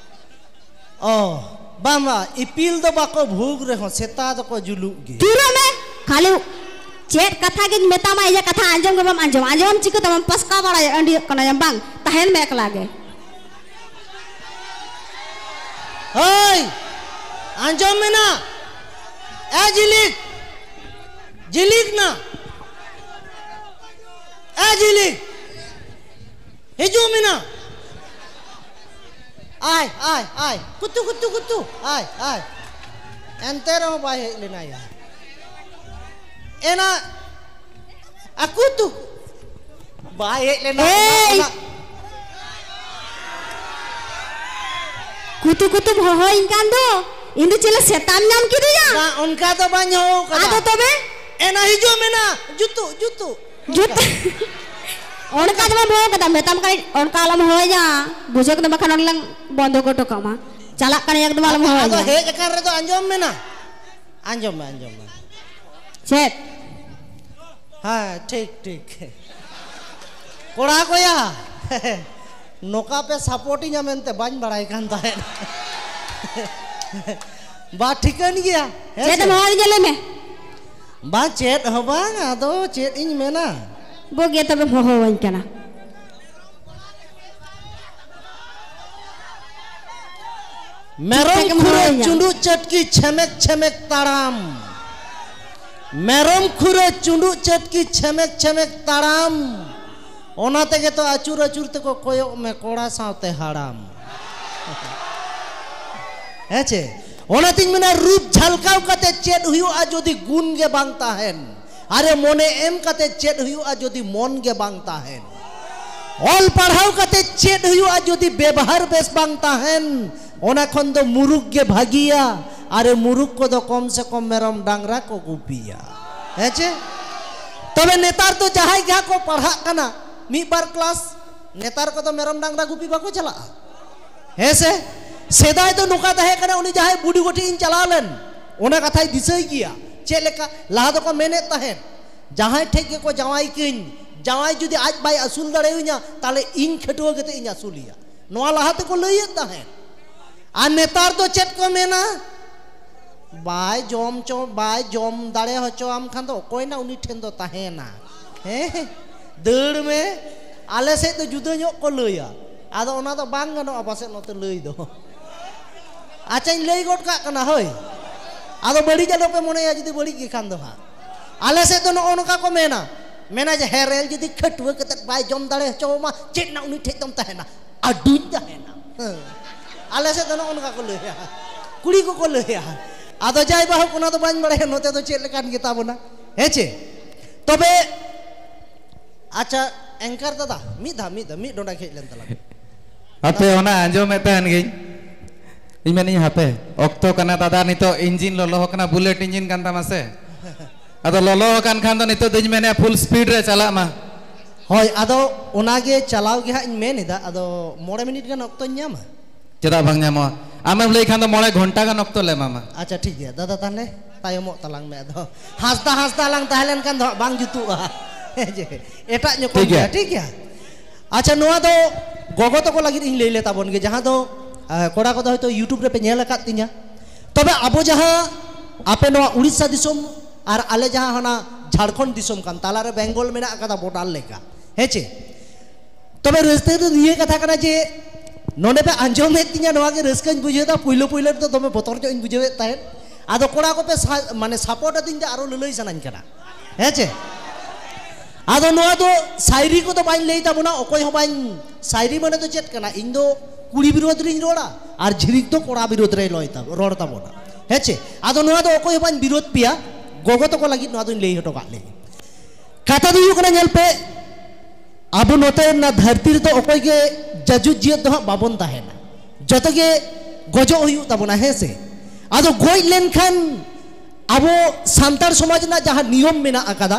ᱚ, ᱵᱟᱝ, ᱵᱟᱝ, ᱤᱯᱤᱞ ᱫᱚ ᱵᱟᱠᱚ ᱵᱷᱩᱜᱽ ᱨᱮᱦᱚᱸ ᱥᱮᱛᱟ ᱫᱚᱠᱚ ᱡᱩᱞᱩᱜ ᱜᱮ᱾ ᱛᱤᱨᱚᱜ ᱢᱮ, ᱠᱷᱟᱹᱞᱤ ᱪᱮᱫ ᱠᱟᱛᱷᱟ ᱜᱤᱧ ᱢᱮᱛᱟᱢᱟ, ᱤᱧᱟᱹᱜ ᱠᱟᱛᱷᱟ ᱟᱸᱡᱚᱢ ᱜᱮ ᱵᱟᱢ ᱟᱸᱡᱚᱢᱟ᱾ ᱟᱸᱡᱚᱢᱟᱢ ᱪᱤᱠᱟᱹ ᱛᱟᱢᱟᱢ ᱯᱟᱥᱠᱟ ᱵᱟᱲᱟᱭᱟ, ᱟᱹᱰᱤᱭᱟᱹᱜ ᱠᱟᱱᱟᱭᱟᱢ ᱵᱟᱝ? ᱛᱟᱦᱮᱱ ᱢᱮ ᱮᱠᱞᱟ ᱜᱮ᱾ ᱦᱳᱭ, ᱟᱸᱡᱚᱢ ᱢᱮᱱᱟ᱾ ᱮ ᱡᱤᱞᱤᱠ, ᱡᱤᱞᱤᱠ ᱱᱟ᱾ ᱮ ᱡᱤᱞᱤᱠ᱾ ᱦᱤᱡᱩᱜ ᱢᱮᱱᱟ᱾ ᱟᱭ, ᱟᱭ, ᱟᱭ᱾ ᱠᱩᱛᱩ, ᱠᱩᱛᱩ, ᱠᱩᱛᱩ᱾ ᱟᱭ, ᱟᱭ᱾ ᱮᱱᱛᱮ ᱨᱮᱦᱚᱸ ᱵᱟᱭ ᱦᱮᱡ ᱞᱮᱱᱟ ᱭᱟ᱾ ᱮᱱᱟ, ᱟ, ᱠᱩᱛᱩ᱾ ᱵᱟᱭ ᱦᱮᱡ ᱞᱮᱱᱟ᱾ ᱮᱭ! ᱚᱱᱟ, ᱚᱱᱟ ᱠᱩᱛᱩ ᱠᱩᱛᱩᱢ ᱦᱚᱦᱚᱭᱤᱧ ᱠᱟᱱ ᱫᱚ, ᱤᱧ ᱫᱚ ᱪᱮᱞᱮ ᱥᱮᱛᱟᱢ ᱧᱟᱢ ᱠᱤᱫᱤᱧᱟ? ᱵᱟᱝ, ᱚᱱᱠᱟ ᱫᱚ ᱵᱟᱹᱧ ᱦᱚᱦᱚ ᱠᱟᱫᱟ᱾ ᱟᱫᱚ ᱛᱚᱵᱮ? ᱮᱱᱟ ᱦᱤᱡᱩᱜ ᱢᱮᱱᱟ, ᱡᱩᱛᱩᱜ, ᱡᱩᱛᱩᱜ᱾ ᱡᱩᱛ-, ᱚᱱᱠᱟ ᱫᱚ ᱵᱟᱢ ᱦᱚᱦᱚ ᱠᱟᱫᱟ, ᱢᱮᱛᱟᱢ ᱠᱟᱹᱱᱟᱹᱧ ᱚᱱᱠᱟ ᱟᱞᱚᱢ ᱦᱚᱦᱚᱭᱟ, ᱵᱩᱡᱷᱟᱹᱣ ᱠᱮᱫᱟᱢ, ᱵᱟᱠᱷᱟᱱ ᱚᱸᱰᱮ ᱞᱟᱝ ᱵᱚᱱᱫᱚ ᱜᱚᱴᱚ ᱠᱟᱜ ᱢᱟ᱾ ᱪᱟᱞᱟᱜ ᱠᱟᱹᱱᱟᱹᱧ, ᱮᱠᱫᱚᱢ ᱟᱞᱚᱢ ᱟᱫᱚ ᱦᱚᱦᱚᱭᱟ᱾ ᱦᱮᱡ ᱟᱠᱟᱱ ᱨᱮᱫᱚ ᱟᱸᱡᱚᱢ ᱢᱮ ᱱᱟ, ᱟᱸᱡᱚᱢ ᱢᱮ, ᱟᱸᱡᱚᱢ ᱢᱮ᱾ ᱪᱮᱫ? ᱦᱮᱸ, ᱴᱷᱤᱠ, ᱴᱷᱤᱠ᱾ ᱠᱚᱲᱟ ᱠᱚᱭᱟ, ᱱᱚᱝᱠᱟ ᱯᱮ ᱥᱟᱯᱳᱨᱴᱤᱧᱟ ᱢᱮᱱᱛᱮ ᱵᱟᱹᱧ ᱵᱟᱲᱟᱭ ᱠᱟᱱ ᱛᱟᱦᱮᱸᱫ᱾ ᱵᱟ, ᱴᱷᱤᱠᱟᱹᱱ ᱜᱮᱭᱟ, ᱦᱮᱸ ᱪᱮᱫ ᱥᱮ? ᱮᱢ ᱦᱚᱦᱚᱭᱟ ᱞᱟᱹᱭ ᱢᱮ? ᱵᱟᱝ, ᱪᱮᱫ ᱦᱚᱸ ᱵᱟᱝ, ᱟᱫᱚ ᱪᱮᱫ ᱤᱧ ᱢᱮᱱᱟ? ᱵᱩᱜᱤ ᱛᱚᱵᱮᱢ ᱦᱚᱦᱚᱣᱟᱹᱧ ᱠᱟᱱᱟ᱾ ᱢᱮᱨᱚᱢ ᱪᱮᱫ ᱛᱮᱜᱮᱢ ᱠᱷᱩᱨᱟᱹ ᱦᱚᱦᱚᱭᱟ? ᱪᱩᱸᱰᱩᱜ ᱪᱟᱹᱴᱠᱤ ᱪᱷᱮᱢᱮᱠ ᱪᱷᱮᱢᱮᱠ ᱛᱟᱲᱟᱢ᱾ ᱢᱮᱨᱚᱢ ᱠᱷᱩᱨᱟᱹ ᱪᱩᱸᱰᱩᱜ ᱪᱟᱹᱴᱠᱤ ᱪᱷᱮᱢᱮᱠ ᱪᱷᱮᱢᱮᱠ ᱛᱟᱲᱟᱢ᱾ ᱚᱱᱟ ᱛᱮᱜᱮ ᱛᱚ ᱟᱹᱪᱩᱨ ᱟᱹᱪᱩᱨ ᱛᱮᱠᱚ ᱠᱚᱭᱚᱜ ᱢᱮ ᱠᱚᱲᱟ ᱥᱟᱶᱛᱮ ᱦᱟᱲᱟᱢ᱾ ᱦᱮᱸ ᱪᱮ? ᱚᱱᱟᱛᱤᱧ ᱢᱮᱱᱟ, ᱨᱩᱯ ᱡᱷᱟᱞᱠᱟᱣ ᱠᱟᱛᱮ ᱪᱮᱫ ᱦᱩᱭᱩᱜᱼᱟ ᱡᱩᱫᱤ ᱜᱩᱱ ᱜᱮ ᱵᱟᱝ ᱛᱟᱦᱮᱱ? ᱟᱨᱮ, ᱢᱚᱱᱮ ᱮᱢ ᱠᱟᱛᱮ ᱪᱮᱫ ᱦᱩᱭᱩᱜᱼᱟ ᱡᱩᱫᱤ ᱢᱚᱱ ᱜᱮ ᱵᱟᱝ ᱛᱟᱦᱮᱱ? ᱚᱞ ᱯᱟᱲᱦᱟᱣ ᱠᱟᱛᱮ ᱪᱮᱫ ᱦᱩᱭᱩᱜᱼᱟ ᱡᱩᱫᱤ ᱵᱮᱵᱚᱦᱟᱨ ᱵᱮᱥ ᱵᱟᱝ ᱛᱟᱦᱮᱱ? ᱚᱱᱟ ᱠᱷᱚᱱ ᱫᱚ ᱢᱩᱨᱩᱠ ᱜᱮ ᱵᱷᱟᱹᱜᱤᱭᱟ᱾ ᱟᱨᱮ, ᱢᱩᱨᱩᱠ ᱠᱚᱫᱚ ᱠᱚᱢ ᱥᱮ ᱠᱚᱢ ᱢᱮᱨᱚᱢ ᱰᱟᱝᱨᱟ ᱠᱚ ᱜᱩᱯᱤᱭᱟ᱾ ᱦᱮᱸ ᱪᱮ? ᱛᱚᱵᱮ ᱱᱮᱛᱟᱨ ᱫᱚ ᱡᱟᱦᱟᱸᱭ ᱜᱮ ᱦᱟᱸᱜ ᱠᱚ ᱯᱟᱲᱦᱟᱜ ᱠᱟᱱᱟ, ᱢᱤᱫ ᱵᱟᱨ ᱠᱞᱟᱥ, ᱱᱮᱛᱟᱨ ᱠᱚᱫᱚ ᱢᱮᱨᱚᱢ ᱰᱟᱝᱨᱟ ᱜᱩᱯᱤ ᱵᱟᱠᱚ ᱪᱟᱞᱟᱜᱼᱟ᱾ ᱦᱮᱸ ᱥᱮ? ᱥᱮᱫᱟᱭ ᱫᱚ ᱱᱚᱝᱠᱟ ᱛᱟᱦᱮᱸ ᱠᱟᱱᱟ, ᱩᱱᱤ ᱡᱟᱦᱟᱸᱭ ᱵᱩᱰᱷᱤ ᱜᱚ ᱴᱷᱮᱡ ᱤᱧ ᱪᱟᱞᱟᱣ ᱞᱮᱱ, ᱚᱱᱟ ᱠᱟᱛᱷᱟᱭ ᱫᱤᱥᱟᱹᱭ ᱜᱮᱭᱟ᱾ ᱪᱮᱫ ᱞᱮᱠᱟ? ᱞᱟᱦᱟ ᱫᱚᱠᱚ ᱢᱮᱱᱮᱫ ᱛᱟᱦᱮᱸᱫ, ᱡᱟᱦᱟᱸᱭ ᱴᱷᱮᱡ ᱜᱮᱠᱚ ᱡᱟᱶᱟᱭ ᱠᱟᱹᱧ, ᱡᱟᱶᱟᱭ ᱡᱩᱫᱤ ᱟᱡ ᱵᱟᱭ ᱟᱹᱥᱩᱞ ᱫᱟᱲᱮᱭᱟᱹᱧᱟ, ᱛᱟᱦᱞᱮ ᱤᱧ ᱠᱷᱟᱹᱴᱣᱟᱹ ᱠᱟᱛᱮ ᱤᱧ ᱟᱹᱥᱩᱞᱮᱭᱟ᱾ ᱱᱚᱣᱟ ᱞᱟᱦᱟ ᱛᱮᱠᱚ ᱞᱟᱹᱭᱮᱫ ᱛᱟᱦᱮᱸᱫ᱾ ᱟᱨ ᱱᱮᱛᱟᱨ ᱫᱚ ᱪᱮᱫ ᱠᱚ ᱢᱮᱱᱟ? ᱵᱟᱭ ᱡᱚᱢ ᱪᱚ, ᱵᱟᱭ ᱡᱚᱢ ᱫᱟᱲᱮ ᱦᱚᱪᱚᱣᱟᱢ ᱠᱷᱟᱱ ᱫᱚ ᱚᱠᱚᱭ ᱱᱟ ᱩᱱᱤ ᱴᱷᱮᱱ ᱫᱚ ᱛᱟᱦᱮᱱᱟ? ᱦᱮᱸ? ᱫᱟᱹᱲ ᱢᱮ᱾ ᱟᱞᱮ ᱥᱮᱫ ᱫᱚ ᱡᱩᱫᱟᱹ ᱧᱚᱜ ᱠᱚ ᱞᱟᱹᱭᱟ᱾ ᱟᱫᱚ ᱚᱱᱟ ᱫᱚ ᱵᱟᱝ ᱜᱟᱱᱚᱜᱼᱟ ᱯᱟᱥᱮᱡ ᱱᱚᱛᱮ ᱞᱟᱹᱭ ᱫᱚ᱾ ᱟᱪᱪᱷᱟᱧ ᱞᱟᱹᱭ ᱜᱚᱫ ᱠᱟᱜ ᱠᱟᱱᱟ, ᱦᱳᱭ᱾ ᱟᱫᱚ ᱵᱟᱹᱲᱤᱡ ᱟᱞᱚ ᱯᱮ ᱢᱚᱱᱮᱭᱟ ᱡᱩᱫᱤ ᱵᱟᱹᱲᱤᱡ ᱜᱮ ᱠᱷᱟᱱ ᱫᱚ ᱦᱟᱸᱜ᱾ ᱟᱞᱮ ᱥᱮᱫ ᱫᱚ ᱱᱚᱜᱼᱚ ᱱᱚᱝᱠᱟ ᱠᱚ ᱢᱮᱱᱟ, ᱢᱮᱱᱟ ᱡᱮ, "ᱦᱮᱸ, ᱨᱮᱞ ᱡᱩᱫᱤ ᱠᱷᱟᱹᱴᱩᱣᱟᱹ ᱠᱟᱛᱮᱫ ᱵᱟᱭ ᱡᱚᱢ ᱫᱟᱲᱮ ᱦᱚᱪᱚᱣᱟᱢᱟ, ᱪᱮᱫ ᱨᱮᱱᱟᱜ ᱩᱱᱤ ᱴᱷᱮᱡ ᱫᱚᱢ ᱛᱟᱦᱮᱱᱟ? ᱟᱹᱰᱩᱧ ᱛᱟᱦᱮᱱᱟ᱾" ᱦᱮᱸ᱾ ᱟᱞᱮ ᱥᱮᱫ ᱫᱚ ᱱᱚᱜᱼᱚ ᱱᱚᱝᱠᱟ ᱠᱚ ᱞᱟᱹᱭᱟ, ᱠᱩᱲᱤ ᱠᱚᱠᱚ ᱞᱟᱹᱭᱟ᱾ ᱟᱫᱚ ᱡᱟᱭ ᱵᱟᱦᱳᱠ, ᱚᱱᱟ ᱫᱚ ᱵᱟᱹᱧ ᱵᱟᱲᱟᱭᱟ ᱱᱚᱛᱮ ᱫᱚ ᱪᱮᱫ ᱞᱮᱠᱟᱱ ᱜᱮᱛᱟ ᱵᱚᱱᱟ, ᱦᱮᱸ ᱪᱮ? ᱛᱚᱵᱮ ᱟᱪᱪᱷᱟ, anchor ᱫᱟᱫᱟ, ᱢᱤᱫ ᱫᱷᱟᱣ, ᱢᱤᱫ ᱫᱷᱟᱣ, ᱢᱤᱫ ᱰᱚᱸᱰᱮᱠ ᱦᱮᱡ ᱞᱮᱱ ᱛᱟᱞᱟᱝ᱾ ᱦᱟᱯᱮ, ᱚᱱᱟ ᱟᱸᱡᱚᱢᱮᱫ ᱛᱟᱦᱮᱱ ᱜᱤᱧ᱾ ᱤᱧ ᱢᱮᱱᱤᱧ, ᱦᱟᱯᱮ, ᱚᱠᱛᱚ ᱠᱟᱱᱟ ᱫᱟᱫᱟ, ᱱᱤᱛᱚᱜ engine ᱞᱚᱞᱚ ᱟᱠᱟᱱᱟ, bullet engine ᱠᱟᱱ ᱛᱟᱢᱟ ᱥᱮ᱾ ᱟᱫᱚ ᱞᱚᱞᱚ ᱟᱠᱟᱱ ᱠᱷᱟᱱ ᱫᱚ ᱱᱤᱛᱚᱜ ᱫᱚᱧ ᱢᱮᱱᱮᱫᱼᱟ, full speed ᱨᱮ ᱪᱟᱞᱟᱜ ᱢᱟ᱾ ᱦᱳᱭ, ᱟᱫᱚ ᱚᱱᱟᱜᱮ ᱪᱟᱞᱟᱣ ᱜᱮ ᱦᱟᱸᱜ ᱤᱧ ᱢᱮᱱ ᱮᱫᱟ᱾ ᱟᱫᱚ ᱢᱚᱬᱮ ᱢᱤᱱᱤᱴ ᱜᱟᱱ ᱚᱠᱛᱚᱧ ᱧᱟᱢᱟ? ᱪᱮᱫᱟᱜ ᱵᱟᱝ ᱧᱟᱢᱚᱜᱼᱟ? ᱟᱢᱮᱢ ᱞᱟᱹᱭ ᱠᱷᱟᱱ ᱫᱚ ᱢᱚᱬᱮ ᱜᱷᱚᱱᱴᱟ ᱜᱟᱱ ᱚᱠᱛᱚ ᱞᱮ ᱮᱢᱟᱢᱟ᱾ ᱟᱪᱪᱷᱟ, ᱴᱷᱤᱠ ᱜᱮᱭᱟ ᱫᱟᱫᱟ, ᱛᱟᱦᱞᱮ ᱛᱟᱭᱚᱢᱚᱜ ᱛᱟᱞᱟᱝ ᱢᱮ᱾ ᱟᱫᱚ ᱦᱟᱸᱥᱫᱟ ᱦᱟᱸᱥᱫᱟ ᱞᱟᱝ ᱛᱟᱦᱮᱸ ᱞᱮᱱᱠᱷᱟᱱ ᱫᱚ ᱦᱟᱸᱜ ᱵᱟᱝ ᱡᱩᱛᱩᱜᱼᱟ᱾ ᱦᱮᱸ ᱡᱮ, ᱮᱴᱟᱜ ᱧᱚᱜ ᱴᱷᱤᱠ ᱜᱮᱭᱟ᱾ ᱜᱮᱭᱟ, ᱴᱷᱤᱠ ᱜᱮᱭᱟ᱾ ᱟᱪᱪᱷᱟ, ᱱᱚᱣᱟ ᱫᱚ ᱜᱚᱜᱚ ᱛᱟᱠᱚ ᱞᱟᱹᱜᱤᱫ ᱤᱧ ᱞᱟᱹᱭ ᱞᱮ ᱛᱟᱵᱚᱱ ᱜᱮ, ᱡᱟᱦᱟᱸ ᱫᱚ, ᱟᱸ, ᱠᱚᱲᱟ ᱠᱚᱫᱚ ᱦᱚᱭᱛᱳ YouTube ᱨᱮᱯᱮ ᱧᱮᱞ ᱟᱠᱟᱫ ᱛᱤᱧᱟ᱾ ᱛᱚᱵᱮ ᱟᱵᱚ ᱡᱟᱦᱟᱸ ᱟᱯᱮ ᱱᱚᱣᱟ ᱩᱲᱤᱥᱥᱟ ᱫᱤᱥᱚᱢ ᱟᱨ ᱟᱞᱮ ᱡᱟᱦᱟᱸ ᱦᱟᱱᱟ ᱡᱷᱟᱲᱠᱷᱚᱸᱰ ᱫᱤᱥᱚᱢ ᱠᱟᱱ, ᱛᱟᱞᱟᱨᱮ ᱵᱮᱝᱜᱚᱞ ᱢᱮᱱᱟᱜ ᱟᱠᱟᱫᱟ, border ᱞᱮᱠᱟ, ᱦᱮᱸ ᱪᱮ? ᱛᱚᱵᱮ ᱨᱟᱹᱥᱠᱟᱹ ᱫᱚ ᱱᱤᱭᱟᱹ ᱠᱟᱛᱷᱟ ᱠᱟᱱᱟ ᱡᱮ ᱱᱚᱰᱮ ᱯᱮ ᱟᱸᱡᱚᱢᱮᱫ ᱛᱤᱧᱟ, ᱱᱚᱣᱟ ᱜᱮ ᱨᱟᱹᱥᱠᱟᱹᱧ ᱵᱩᱡᱷᱟᱹᱣ ᱮᱫᱟ᱾ ᱯᱩᱭᱞᱩ ᱯᱩᱭᱞᱩ ᱨᱮᱫᱚ ᱫᱚᱢᱮ ᱵᱚᱛᱚᱨ ᱧᱚᱜ ᱤᱧ ᱵᱩᱡᱷᱟᱹᱣᱮᱫ ᱛᱟᱦᱮᱸᱫ᱾ ᱟᱫᱚ ᱠᱚᱲᱟ ᱠᱚᱯᱮ ᱥᱟ-, ᱢᱟᱱᱮ support ᱟᱹᱫᱤᱧ ᱛᱮ ᱟᱨᱚ ᱞᱟᱹᱞᱟᱹᱭ ᱥᱟᱱᱟᱧ ᱠᱟᱱᱟ, ᱦᱮᱸ ᱪᱮ? ᱟᱫᱚ ᱱᱚᱣᱟ ᱫᱚ ᱥᱟᱭᱨᱤ ᱠᱚᱫᱚ ᱵᱟᱹᱧ ᱞᱟᱹᱭ ᱛᱟᱵᱚᱱᱟ, ᱚᱠᱚᱭ ᱦᱚᱸ ᱵᱟᱹᱧ, ᱥᱟᱭᱨᱤ ᱢᱟᱱᱮ ᱫᱚ ᱪᱮᱫ ᱠᱟᱱᱟ? ᱤᱧ ᱫᱚ ᱠᱩᱲᱤ ᱵᱤᱨᱳᱫᱷ ᱨᱤᱧ ᱨᱚᱲᱟ ᱟᱨ ᱡᱷᱤᱨᱤᱠ ᱫᱚ ᱠᱚᱲᱟ ᱵᱤᱨᱳᱫᱷ ᱨᱮᱭ ᱞᱚᱭ ᱛᱟ-, ᱨᱚᱲ ᱛᱟᱵᱚᱱᱟ, ᱦᱮᱸ ᱪᱮ? ᱟᱫᱚ ᱱᱚᱣᱟ ᱫᱚ ᱚᱠᱚᱭ ᱦᱚᱸ ᱵᱟᱹᱧ ᱵᱤᱨᱳᱫᱷ ᱯᱮᱭᱟ, ᱜᱚᱜᱚ ᱛᱟᱠᱚ ᱞᱟᱹᱜᱤᱫ ᱱᱚᱣᱟ ᱫᱚᱧ ᱞᱟᱹᱭ ᱦᱚᱴᱚ ᱠᱟᱜ ᱞᱮᱜᱮ᱾ ᱠᱟᱛᱷᱟ ᱫᱚ ᱦᱩᱭᱩᱜ ᱠᱟᱱᱟ, ᱧᱮᱞ ᱯᱮ, ᱟᱵᱚ ᱱᱚᱛᱮ ᱨᱮᱱᱟᱜ ᱫᱷᱟᱹᱨᱛᱤ ᱨᱮᱫᱚ ᱚᱠᱚᱭ ᱜᱮ ᱡᱟᱹᱡᱩᱫ ᱡᱤᱭᱟᱹᱛ ᱫᱚ ᱦᱟᱸᱜ ᱵᱟᱵᱚᱱ ᱛᱟᱦᱮᱱᱟ, ᱡᱚᱛᱚ ᱜᱮ ᱜᱚᱡᱚᱜ ᱦᱩᱭᱩᱜ ᱛᱟᱵᱚᱱᱟ, ᱦᱮᱸ ᱥᱮ? ᱟᱫᱚ ᱜᱚᱡ ᱞᱮᱱᱠᱷᱟᱱ ᱟᱵᱚ ᱥᱟᱱᱛᱟᱲ ᱥᱚᱢᱟᱡᱽ ᱨᱮᱱᱟᱜ ᱡᱟᱦᱟᱸ ᱱᱤᱭᱚᱢ ᱢᱮᱱᱟᱜ ᱟᱠᱟᱫᱟ,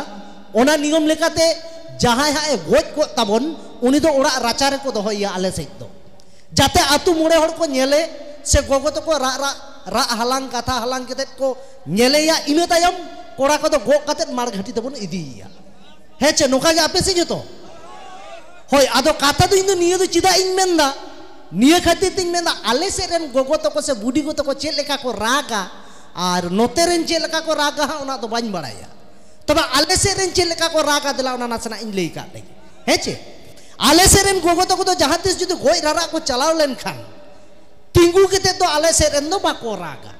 ᱚᱱᱟ ᱱᱤᱭᱚᱢ ᱞᱮᱠᱟᱛᱮ ᱡᱟᱦᱟᱸᱭ ᱦᱟᱸᱜ ᱮ ᱜᱚᱡ ᱠᱚᱜ ᱛᱟᱵᱚᱱ, ᱩᱱᱤ ᱫᱚ ᱚᱲᱟᱜ ᱨᱟᱪᱟ ᱨᱮᱠᱚ ᱫᱚᱦᱚᱭᱮᱭᱟ ᱟᱞᱮ ᱥᱮᱫ ᱫᱚ, ᱡᱟᱛᱮ ᱟᱛᱳ ᱢᱚᱬᱮ ᱦᱚᱲ ᱠᱚ ᱧᱮᱞᱮ, ᱥᱮ ᱜᱚᱜᱚ ᱛᱟᱠᱚ ᱨᱟᱜ, ᱨᱟᱜ, ᱨᱟᱜ ᱦᱟᱞᱟᱝ, ᱠᱟᱛᱷᱟ ᱦᱟᱞᱟᱝ ᱠᱟᱛᱮᱫ ᱠᱚ ᱧᱮᱞᱮᱭᱟ᱾ ᱤᱱᱟᱹ ᱛᱟᱭᱚᱢ ᱠᱚᱲᱟ ᱠᱚᱫᱚ ᱜᱚᱜ ᱠᱟᱛᱮᱫ ᱢᱟᱲᱜᱷᱟᱴᱤ ᱛᱮᱵᱚᱱ ᱤᱫᱤᱭᱮᱭᱟ, ᱦᱮᱸ ᱪᱮ? ᱱᱚᱝᱠᱟ ᱜᱮ ᱟᱯᱮ ᱥᱮᱫ ᱡᱚᱛᱚ? ᱦᱳᱭ, ᱟᱫᱚ ᱠᱟᱛᱷᱟ ᱫᱚ ᱤᱧ ᱫᱚ ᱱᱤᱭᱟᱹ ᱫᱚ ᱪᱮᱫᱟᱜ ᱤᱧ ᱢᱮᱱᱫᱟ, ᱱᱤᱭᱟᱹ ᱠᱷᱟᱹᱛᱤᱨ ᱛᱤᱧ ᱢᱮᱱᱫᱟ, ᱟᱞᱮ ᱥᱮᱫ ᱨᱮᱱ ᱜᱚᱜᱚ ᱛᱟᱠᱚ ᱥᱮ ᱵᱩᱰᱤ ᱜᱚ ᱛᱟᱠᱚ ᱪᱮᱫ ᱞᱮᱠᱟ ᱠᱚ ᱨᱟᱜᱟ ᱟᱨ ᱱᱚᱛᱮ ᱨᱮᱱ ᱪᱮᱫ ᱞᱮᱠᱟ ᱠᱚ ᱨᱟᱜᱟ ᱦᱟᱸᱜ, ᱚᱱᱟ ᱫᱚ ᱵᱟᱹᱧ ᱵᱟᱲᱟᱭᱟ᱾ ᱛᱚᱵᱮ ᱟᱞᱮ ᱥᱮᱫ ᱨᱮᱱ ᱪᱮᱫ ᱞᱮᱠᱟ ᱠᱚ ᱨᱟᱜᱟ, ᱫᱮᱞᱟ ᱚᱱᱟ ᱱᱟᱥᱮᱱᱟᱜ ᱤᱧ ᱞᱟᱹᱭ ᱠᱟᱜ ᱞᱮᱜᱮ, ᱦᱮᱸ ᱪᱮ? ᱟᱞᱮ ᱥᱮᱫ ᱨᱮᱱ ᱜᱚᱜᱚ ᱛᱟᱠᱚ ᱫᱚ ᱡᱟᱦᱟᱸ ᱛᱤᱥ ᱡᱩᱫᱤ ᱜᱚᱡ ᱨᱟᱨᱟᱜ ᱠᱚ ᱪᱟᱞᱟᱣ ᱞᱮᱱᱠᱷᱟᱱ, ᱛᱤᱸᱜᱩ ᱠᱟᱛᱮᱫ ᱫᱚ ᱟᱞᱮ ᱥᱮᱫ ᱨᱮᱱ ᱫᱚ ᱵᱟᱠᱚ ᱨᱟᱜᱟ᱾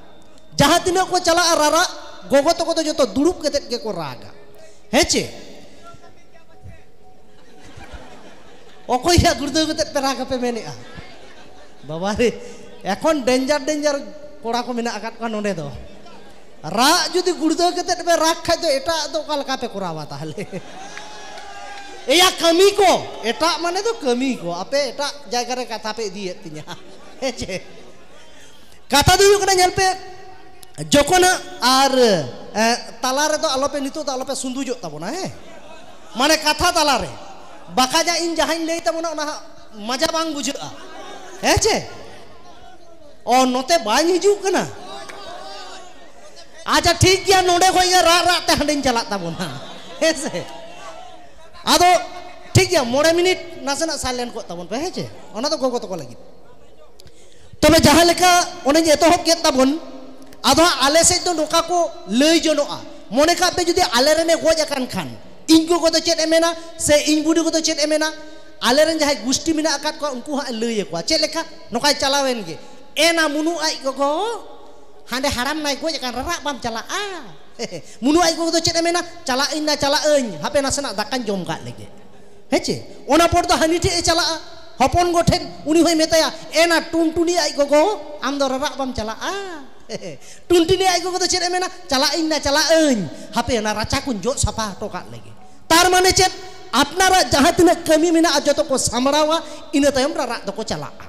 ᱡᱟᱦᱟᱸ ᱛᱤᱱᱟᱹᱜ ᱠᱚ ᱪᱟᱞᱟᱜᱼᱟ ᱨᱟᱨᱟᱜ, ᱜᱚᱜᱚ ᱛᱟᱠᱚ ᱫᱚ ᱡᱚᱛᱚ ᱫᱩᱲᱩᱵ ᱠᱟᱛᱮᱫ ᱜᱮᱠᱚ ᱨᱟᱜᱟ, ᱦᱮᱸ ᱪᱮ? ᱚᱠᱚᱭᱟᱜ ᱜᱩᱲᱫᱟᱹᱣ ᱠᱟᱛᱮ ᱯᱮ ᱨᱟᱜᱟ ᱯᱮ ᱢᱮᱱᱮᱜᱼᱟ? ᱵᱟᱵᱟ ᱨᱮ, ᱮᱠᱷᱚᱱ ᱰᱮᱧᱡᱟᱨ ᱰᱮᱧᱡᱟᱨ ᱠᱚᱲᱟ ᱠᱚ ᱢᱮᱱᱟᱜ ᱟᱠᱟᱫ ᱠᱚᱣᱟ ᱱᱚᱰᱮ ᱫᱚ᱾ ᱨᱟᱜ ᱡᱩᱫᱤ ᱜᱩᱲᱫᱟᱹᱣ ᱠᱟᱛᱮ ᱯᱮ ᱨᱟᱜᱽ ᱠᱷᱟᱡ ᱫᱚ ᱮᱴᱟᱜ ᱫᱚ ᱚᱠᱟ ᱞᱮᱠᱟ ᱯᱮ ᱠᱚᱨᱟᱣᱟ ᱛᱟᱦᱞᱮ? ᱮᱭᱟ ᱠᱟᱹᱢᱤ ᱠᱚ, ᱮᱴᱟᱜ ᱢᱟᱱᱮ ᱫᱚ ᱠᱟᱹᱢᱤ ᱠᱚ, ᱟᱯᱮ ᱮᱴᱟᱜ ᱡᱟᱭᱜᱟ ᱨᱮ ᱠᱟᱛᱷᱟ ᱯᱮ ᱤᱫᱤᱭᱮᱫ ᱛᱤᱧᱟ᱾ ᱦᱮᱸ ᱪᱮ? ᱠᱟᱛᱷᱟ ᱫᱚ ᱦᱩᱭᱩᱜ ᱠᱟᱱᱟ, ᱧᱮᱞ ᱯᱮ, ᱡᱚᱠᱷᱚᱱ ᱦᱟᱸᱜ ᱟᱨ, ᱮ, ᱛᱟᱞᱟ ᱨᱮᱫᱚ ᱟᱞᱚᱯᱮ, ᱱᱤᱛᱚᱜ ᱫᱚ ᱟᱞᱚᱯᱮ ᱥᱩᱸᱫᱩᱡᱚᱜ ᱛᱟᱵᱚᱱᱟ, ᱦᱮᱸ? ᱢᱟᱱᱮ ᱠᱟᱛᱷᱟ ᱛᱟᱞᱟ ᱨᱮ᱾ ᱵᱟᱠᱷᱟᱡ ᱤᱧ ᱡᱟᱦᱟᱸᱧ ᱞᱟᱹᱭ ᱛᱟᱵᱚᱱᱟ, ᱚᱱᱟ ᱦᱟᱸᱜ ᱢᱟᱡᱟ ᱵᱟᱝ ᱵᱩᱡᱷᱟᱹᱜᱼᱟ, ᱦᱮᱸ ᱪᱮ? ᱚ, ᱱᱚᱛᱮ ᱵᱟᱹᱧ ᱦᱤᱡᱩᱜ ᱠᱟᱱᱟ᱾ ᱟᱪᱪᱷᱟ, ᱴᱷᱤᱠ ᱜᱮᱭᱟ, ᱱᱚᱰᱮ ᱠᱷᱚᱡ ᱜᱮ ᱨᱟᱜ ᱨᱟᱜ ᱛᱮ ᱦᱟᱸᱰᱮᱧ ᱪᱟᱞᱟᱜ ᱛᱟᱵᱚᱱᱟ, ᱦᱮᱸ ᱥᱮ? ᱟᱫᱚ ᱴᱷᱤᱠ ᱜᱮᱭᱟ, ᱢᱚᱬᱮ ᱢᱤᱱᱤᱴ ᱱᱟᱥᱮᱱᱟᱜ ᱥᱟᱭᱞᱮᱱᱴ ᱠᱚᱜ ᱛᱟᱵᱚᱱ ᱯᱮ, ᱦᱮᱸ ᱪᱮ? ᱚᱱᱟ ᱫᱚ ᱜᱚᱜᱚ ᱛᱟᱠᱚ ᱞᱟᱹᱜᱤᱫ᱾ ᱛᱚᱵᱮ ᱡᱟᱦᱟᱸ ᱞᱮᱠᱟ ᱚᱱᱮᱧ ᱮᱛᱚᱦᱚᱵ ᱠᱮᱫ ᱛᱟᱵᱚᱱ, ᱟᱫᱚ ᱦᱟᱸᱜ ᱟᱞᱮ ᱥᱮᱫ ᱫᱚ ᱱᱚᱝᱠᱟ ᱠᱚ ᱞᱟᱹᱭ ᱡᱚᱱᱚᱜᱼᱟ᱾ ᱢᱚᱱᱮ ᱠᱟᱜ ᱯᱮ, ᱡᱩᱫᱤ ᱟᱞᱮ ᱨᱮᱱᱮ ᱜᱚᱡ ᱟᱠᱟᱱ ᱠᱷᱟᱱ, ᱤᱧ ᱜᱚᱜᱚ ᱫᱚ ᱪᱮᱫ ᱮ ᱢᱮᱱᱟ, ᱥᱮ ᱤᱧ ᱵᱩᱰᱤ ᱜᱚ ᱫᱚ ᱪᱮᱫ ᱮ ᱢᱮᱱᱟ? ᱟᱞᱮ ᱨᱮᱱ ᱡᱟᱦᱟᱸᱭ ᱜᱩᱥᱴᱤ ᱢᱮᱱᱟᱜ ᱟᱠᱟᱫ ᱠᱚᱣᱟ, ᱩᱱᱠᱩ ᱦᱟᱸᱜ ᱮ ᱞᱟᱹᱭ ᱟᱠᱚᱣᱟ᱾ ᱪᱮᱫ ᱞᱮᱠᱟ? ᱱᱚᱝᱠᱟᱭ ᱪᱟᱞᱟᱣᱮᱱ ᱜᱮ, "ᱮᱱᱟ ᱢᱩᱱᱩ ᱟᱡ ᱜᱚᱜᱚ, ᱦᱟᱸᱰᱮ ᱦᱟᱲᱟᱢ ᱱᱟᱭ ᱜᱚᱡ ᱟᱠᱟᱱ, ᱨᱟᱨᱟᱜ ᱵᱟᱢ ᱪᱟᱞᱟᱜᱼᱟ?" ᱢᱩᱱᱩ ᱟᱡ ᱜᱚᱜᱚ ᱫᱚ ᱪᱮᱫ ᱮ ᱢᱮᱱᱟ? "ᱪᱟᱞᱟᱜ ᱟᱹᱧ ᱱᱟ, ᱪᱟᱞᱟᱜ ᱟᱹᱧ, ᱦᱟᱯᱮ ᱱᱟᱥᱮᱱᱟᱜ ᱫᱟᱠᱟᱧ ᱡᱚᱢ ᱠᱟᱜ ᱞᱮᱜᱮ", ᱦᱮᱸ ᱪᱮ? ᱚᱱᱟ ᱯᱚᱨ ᱫᱚ ᱦᱟᱹᱱᱤ ᱴᱷᱮᱡ ᱮ ᱪᱟᱞᱟᱜᱼᱟ, ᱦᱚᱯᱚᱱ ᱜᱚ ᱴᱷᱮᱱ, ᱩᱱᱤ ᱦᱚᱸᱭ ᱢᱮᱛᱟᱭᱟ, "ᱮᱱᱟ ᱴᱩᱱᱴᱩᱱᱤ ᱟᱡ ᱜᱚᱜᱚ, ᱟᱢ ᱫᱚ ᱨᱟᱨᱟᱜ ᱵᱟᱢ ᱪᱟᱞᱟᱜᱼᱟ?" ᱴᱩᱱᱴᱩᱱᱤ ᱟᱡ ᱜᱚᱜᱚ ᱫᱚ ᱪᱮᱫ ᱮ ᱢᱮᱱᱟ? "ᱪᱟᱞᱟᱜ ᱟᱹᱧ ᱱᱟ, ᱪᱟᱞᱟᱜ ᱟᱹᱧ, ᱦᱟᱯᱮ ᱚᱱᱟ ᱨᱟᱪᱟ ᱠᱚᱧ ᱡᱚᱜ ᱥᱟᱯᱷᱟ ᱦᱚᱴᱚ ᱠᱟᱜ ᱞᱮᱜᱮ᱾" ᱛᱟᱨ ᱢᱟᱱᱮ ᱪᱮᱫ? ᱟᱯᱱᱟᱨᱟᱜ ᱡᱟᱦᱟᱸ ᱛᱤᱱᱟᱹᱜ ᱠᱟᱹᱢᱤ ᱢᱮᱱᱟᱜᱼᱟ, ᱡᱚᱛᱚ ᱠᱚ ᱥᱟᱢᱵᱲᱟᱣᱟ, ᱤᱱᱟᱹ ᱛᱟᱭᱚᱢ ᱨᱟᱨᱟᱜ ᱫᱚᱠᱚ ᱪᱟᱞᱟᱜᱼᱟ᱾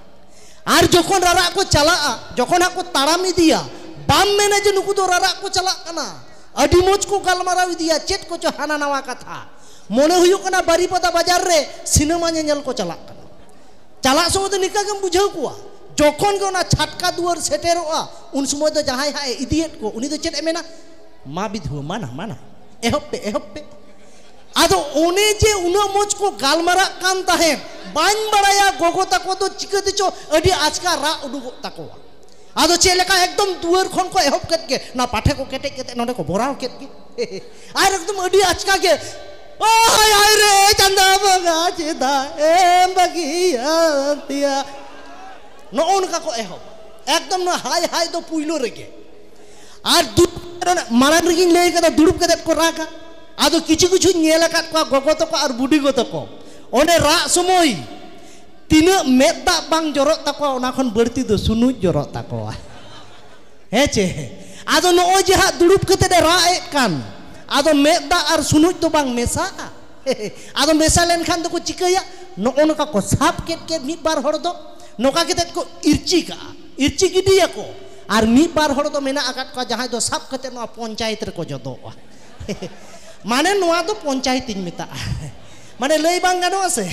ᱟᱨ ᱡᱚᱠᱷᱚᱱ ᱨᱟᱨᱟᱜ ᱠᱚ ᱪᱟᱞᱟᱜᱼᱟ, ᱡᱚᱠᱷᱚᱱ ᱦᱟᱸᱜ ᱠᱚ ᱛᱟᱲᱟᱢ ᱤᱫᱤᱭᱟ, ᱵᱟᱢ ᱢᱮᱱᱟ ᱡᱮ ᱱᱩᱠᱩ ᱫᱚ ᱨᱟᱨᱟᱜ ᱠᱚ ᱪᱟᱞᱟᱜ ᱠᱟᱱᱟ, ᱟᱹᱰᱤ ᱢᱚᱡᱽ ᱠᱚ ᱜᱟᱞᱢᱟᱨᱟᱣ ᱤᱫᱤᱭᱟ, ᱪᱮᱫ ᱠᱚᱪᱚ ᱦᱟᱱᱟ ᱱᱟᱣᱟ ᱠᱟᱛᱷᱟ᱾ ᱢᱚᱱᱮ ᱦᱩᱭᱩᱜ ᱠᱟᱱᱟ ᱵᱟᱨᱤᱯᱟᱫᱟ ᱵᱟᱡᱟᱨ ᱨᱮ ᱥᱤᱱᱮᱢᱟ ᱧᱮᱧᱮᱞ ᱠᱚ ᱪᱟᱞᱟᱜ ᱠᱟᱱᱟ᱾ ᱪᱟᱞᱟᱜ ᱥᱚᱢᱚᱭ ᱫᱚ ᱱᱤᱝᱠᱟ ᱜᱮᱢ ᱵᱩᱡᱷᱟᱹᱣ ᱠᱚᱣᱟ᱾ ᱡᱚᱠᱷᱚᱱ ᱜᱮ ᱚᱱᱟ ᱪᱷᱟᱴᱠᱟ ᱫᱩᱣᱟᱹᱨ ᱥᱮᱴᱮᱨᱚᱜᱼᱟ, ᱩᱱ ᱥᱚᱢᱚᱭ ᱫᱚ ᱡᱟᱦᱟᱸᱭ ᱦᱟᱸᱜ ᱮ ᱤᱫᱤᱭᱮᱫ ᱠᱚ, ᱩᱱᱤ ᱫᱚ ᱪᱮᱫ ᱮ ᱢᱮᱱᱟ? "ᱢᱟ ᱵᱤᱫᱷᱩᱣᱟᱹ, ᱢᱟᱱᱟ, ᱢᱟᱱᱟ, ᱮᱦᱚᱵ ᱯᱮ, ᱮᱦᱚᱵ ᱯᱮ᱾" ᱟᱫᱚ ᱚᱱᱮ ᱡᱮ ᱩᱱᱟᱹᱜ ᱢᱚᱡᱽ ᱠᱚ ᱜᱟᱞᱢᱟᱨᱟᱜ ᱠᱟᱱ ᱛᱟᱦᱮᱸᱫ, ᱵᱟᱹᱧ ᱵᱟᱲᱟᱭᱟ ᱜᱚᱜᱚ ᱛᱟᱠᱚ ᱫᱚ ᱪᱤᱠᱟᱹ ᱛᱮᱪᱚ ᱟᱹᱰᱤ ᱟᱪᱠᱟ ᱨᱟᱜ ᱩᱰᱩᱠᱚᱜ ᱛᱟᱠᱚᱣᱟ᱾ ᱟᱫᱚ ᱪᱮᱫ ᱞᱮᱠᱟ, ᱮᱠᱫᱚᱢ ᱫᱩᱣᱟᱹᱨ ᱠᱷᱚᱱ ᱠᱚ ᱮᱦᱚᱵ ᱠᱮᱫ ᱜᱮ, ᱚᱱᱟ ᱯᱟᱴᱷᱮ ᱠᱚ ᱠᱮᱴᱮᱡ ᱠᱮᱛᱮ ᱱᱚᱰᱮ ᱠᱚ ᱵᱷᱚᱨᱟᱣ ᱠᱮᱫ ᱜᱮ᱾ ᱟᱨ ᱮᱠᱫᱚᱢ ᱟᱹᱰᱤ ᱟᱪᱠᱟ ᱜᱮ, "ᱚ ᱦᱟᱭ ᱦᱟᱭ ᱨᱮ ᱪᱟᱸᱫᱟ ᱵᱚᱸᱜᱟ, ᱪᱮᱫᱟᱜ ᱮᱢ ᱵᱟᱹᱜᱤᱭᱟᱫᱮᱭᱟ?" ᱱᱚᱜᱼᱚ ᱱᱚᱝᱠᱟ ᱠᱚ ᱮᱦᱚᱵ᱾ ᱮᱠᱫᱚᱢ ᱱᱚᱣᱟ ᱦᱟᱭ ᱦᱟᱭ ᱫᱚ ᱯᱩᱭᱞᱩ ᱨᱮᱜᱮ᱾ ᱟᱨ ᱫᱩ-, ᱢᱟᱲᱟᱝ ᱨᱮᱜᱮᱧ ᱞᱟᱹᱭ ᱠᱟᱫᱟ, ᱫᱩᱲᱩᱵ ᱠᱟᱛᱮ ᱠᱚ ᱨᱟᱜᱟ᱾ ᱟᱫᱚ ᱠᱤᱪᱷᱩ ᱠᱤᱪᱷᱩᱧ ᱧᱮᱞ ᱟᱠᱟᱫ ᱠᱚᱣᱟ, ᱜᱚᱜᱚ ᱛᱟᱠᱚ ᱟᱨ ᱵᱩᱰᱤ ᱜᱚ ᱛᱟᱠᱚ, ᱚᱸᱰᱮ ᱨᱟᱜ ᱥᱚᱢᱚᱭ ᱛᱤᱱᱟᱹᱜ ᱢᱮᱫ ᱫᱟᱜ ᱵᱟᱝ ᱡᱚᱨᱚᱜ ᱛᱟᱠᱚᱣᱟ, ᱚᱱᱟ ᱠᱷᱚᱱ ᱵᱟᱹᱲᱛᱤ ᱫᱚ ᱥᱩᱱᱩᱡ ᱡᱚᱨᱚᱜ ᱛᱟᱠᱚᱣᱟ᱾ ᱦᱮᱸ ᱪᱮ? ᱟᱫᱚ ᱱᱚᱜᱼᱚᱭ ᱡᱮ ᱦᱟᱸᱜ ᱫᱩᱲᱩᱵ ᱠᱟᱛᱮᱫ ᱮ ᱨᱟᱜ ᱮᱫ ᱠᱟᱱ, ᱟᱫᱚ ᱢᱮᱫ ᱫᱟᱜ ᱟᱨ ᱥᱩᱱᱩᱡ ᱫᱚ ᱵᱟᱝ ᱢᱮᱥᱟᱜᱼᱟ? ᱟᱫᱚ ᱢᱮᱥᱟ ᱞᱮᱱᱠᱷᱟᱱ ᱫᱚᱠᱚ ᱪᱤᱠᱟᱹᱭᱟ? ᱱᱚᱜᱼᱚ ᱱᱚᱝᱠᱟ ᱠᱚ ᱥᱟᱵ ᱠᱮᱫ ᱠᱮᱫ ᱢᱤᱫ ᱵᱟᱨ ᱦᱚᱲ ᱫᱚ ᱱᱚᱝᱠᱟ ᱠᱟᱛᱮᱫ ᱠᱚ ᱤᱨᱪᱤ ᱠᱟᱜᱼᱟ, ᱤᱨᱪᱤ ᱜᱤᱰᱤᱭᱟᱠᱚ᱾ ᱟᱨ ᱢᱤᱫ ᱵᱟᱨ ᱦᱚᱲ ᱫᱚ ᱢᱮᱱᱟᱜ ᱟᱠᱟᱫ ᱠᱚᱣᱟ, ᱡᱟᱦᱟᱸᱭ ᱫᱚ ᱥᱟᱵ ᱠᱟᱛᱮᱫ ᱱᱚᱣᱟ ᱯᱚᱧᱪᱟᱭᱮᱛ ᱨᱮᱠᱚ ᱡᱚᱫᱚᱜᱼᱟ᱾ ᱢᱟᱱᱮ ᱱᱚᱣᱟ ᱫᱚ ᱯᱚᱧᱪᱟᱭᱮᱛ ᱤᱧ ᱢᱮᱛᱟᱜᱼᱟ᱾ ᱢᱟᱱᱮ ᱞᱟᱹᱭ ᱵᱟᱝ ᱜᱟᱱᱚᱜᱼᱟ ᱥᱮ?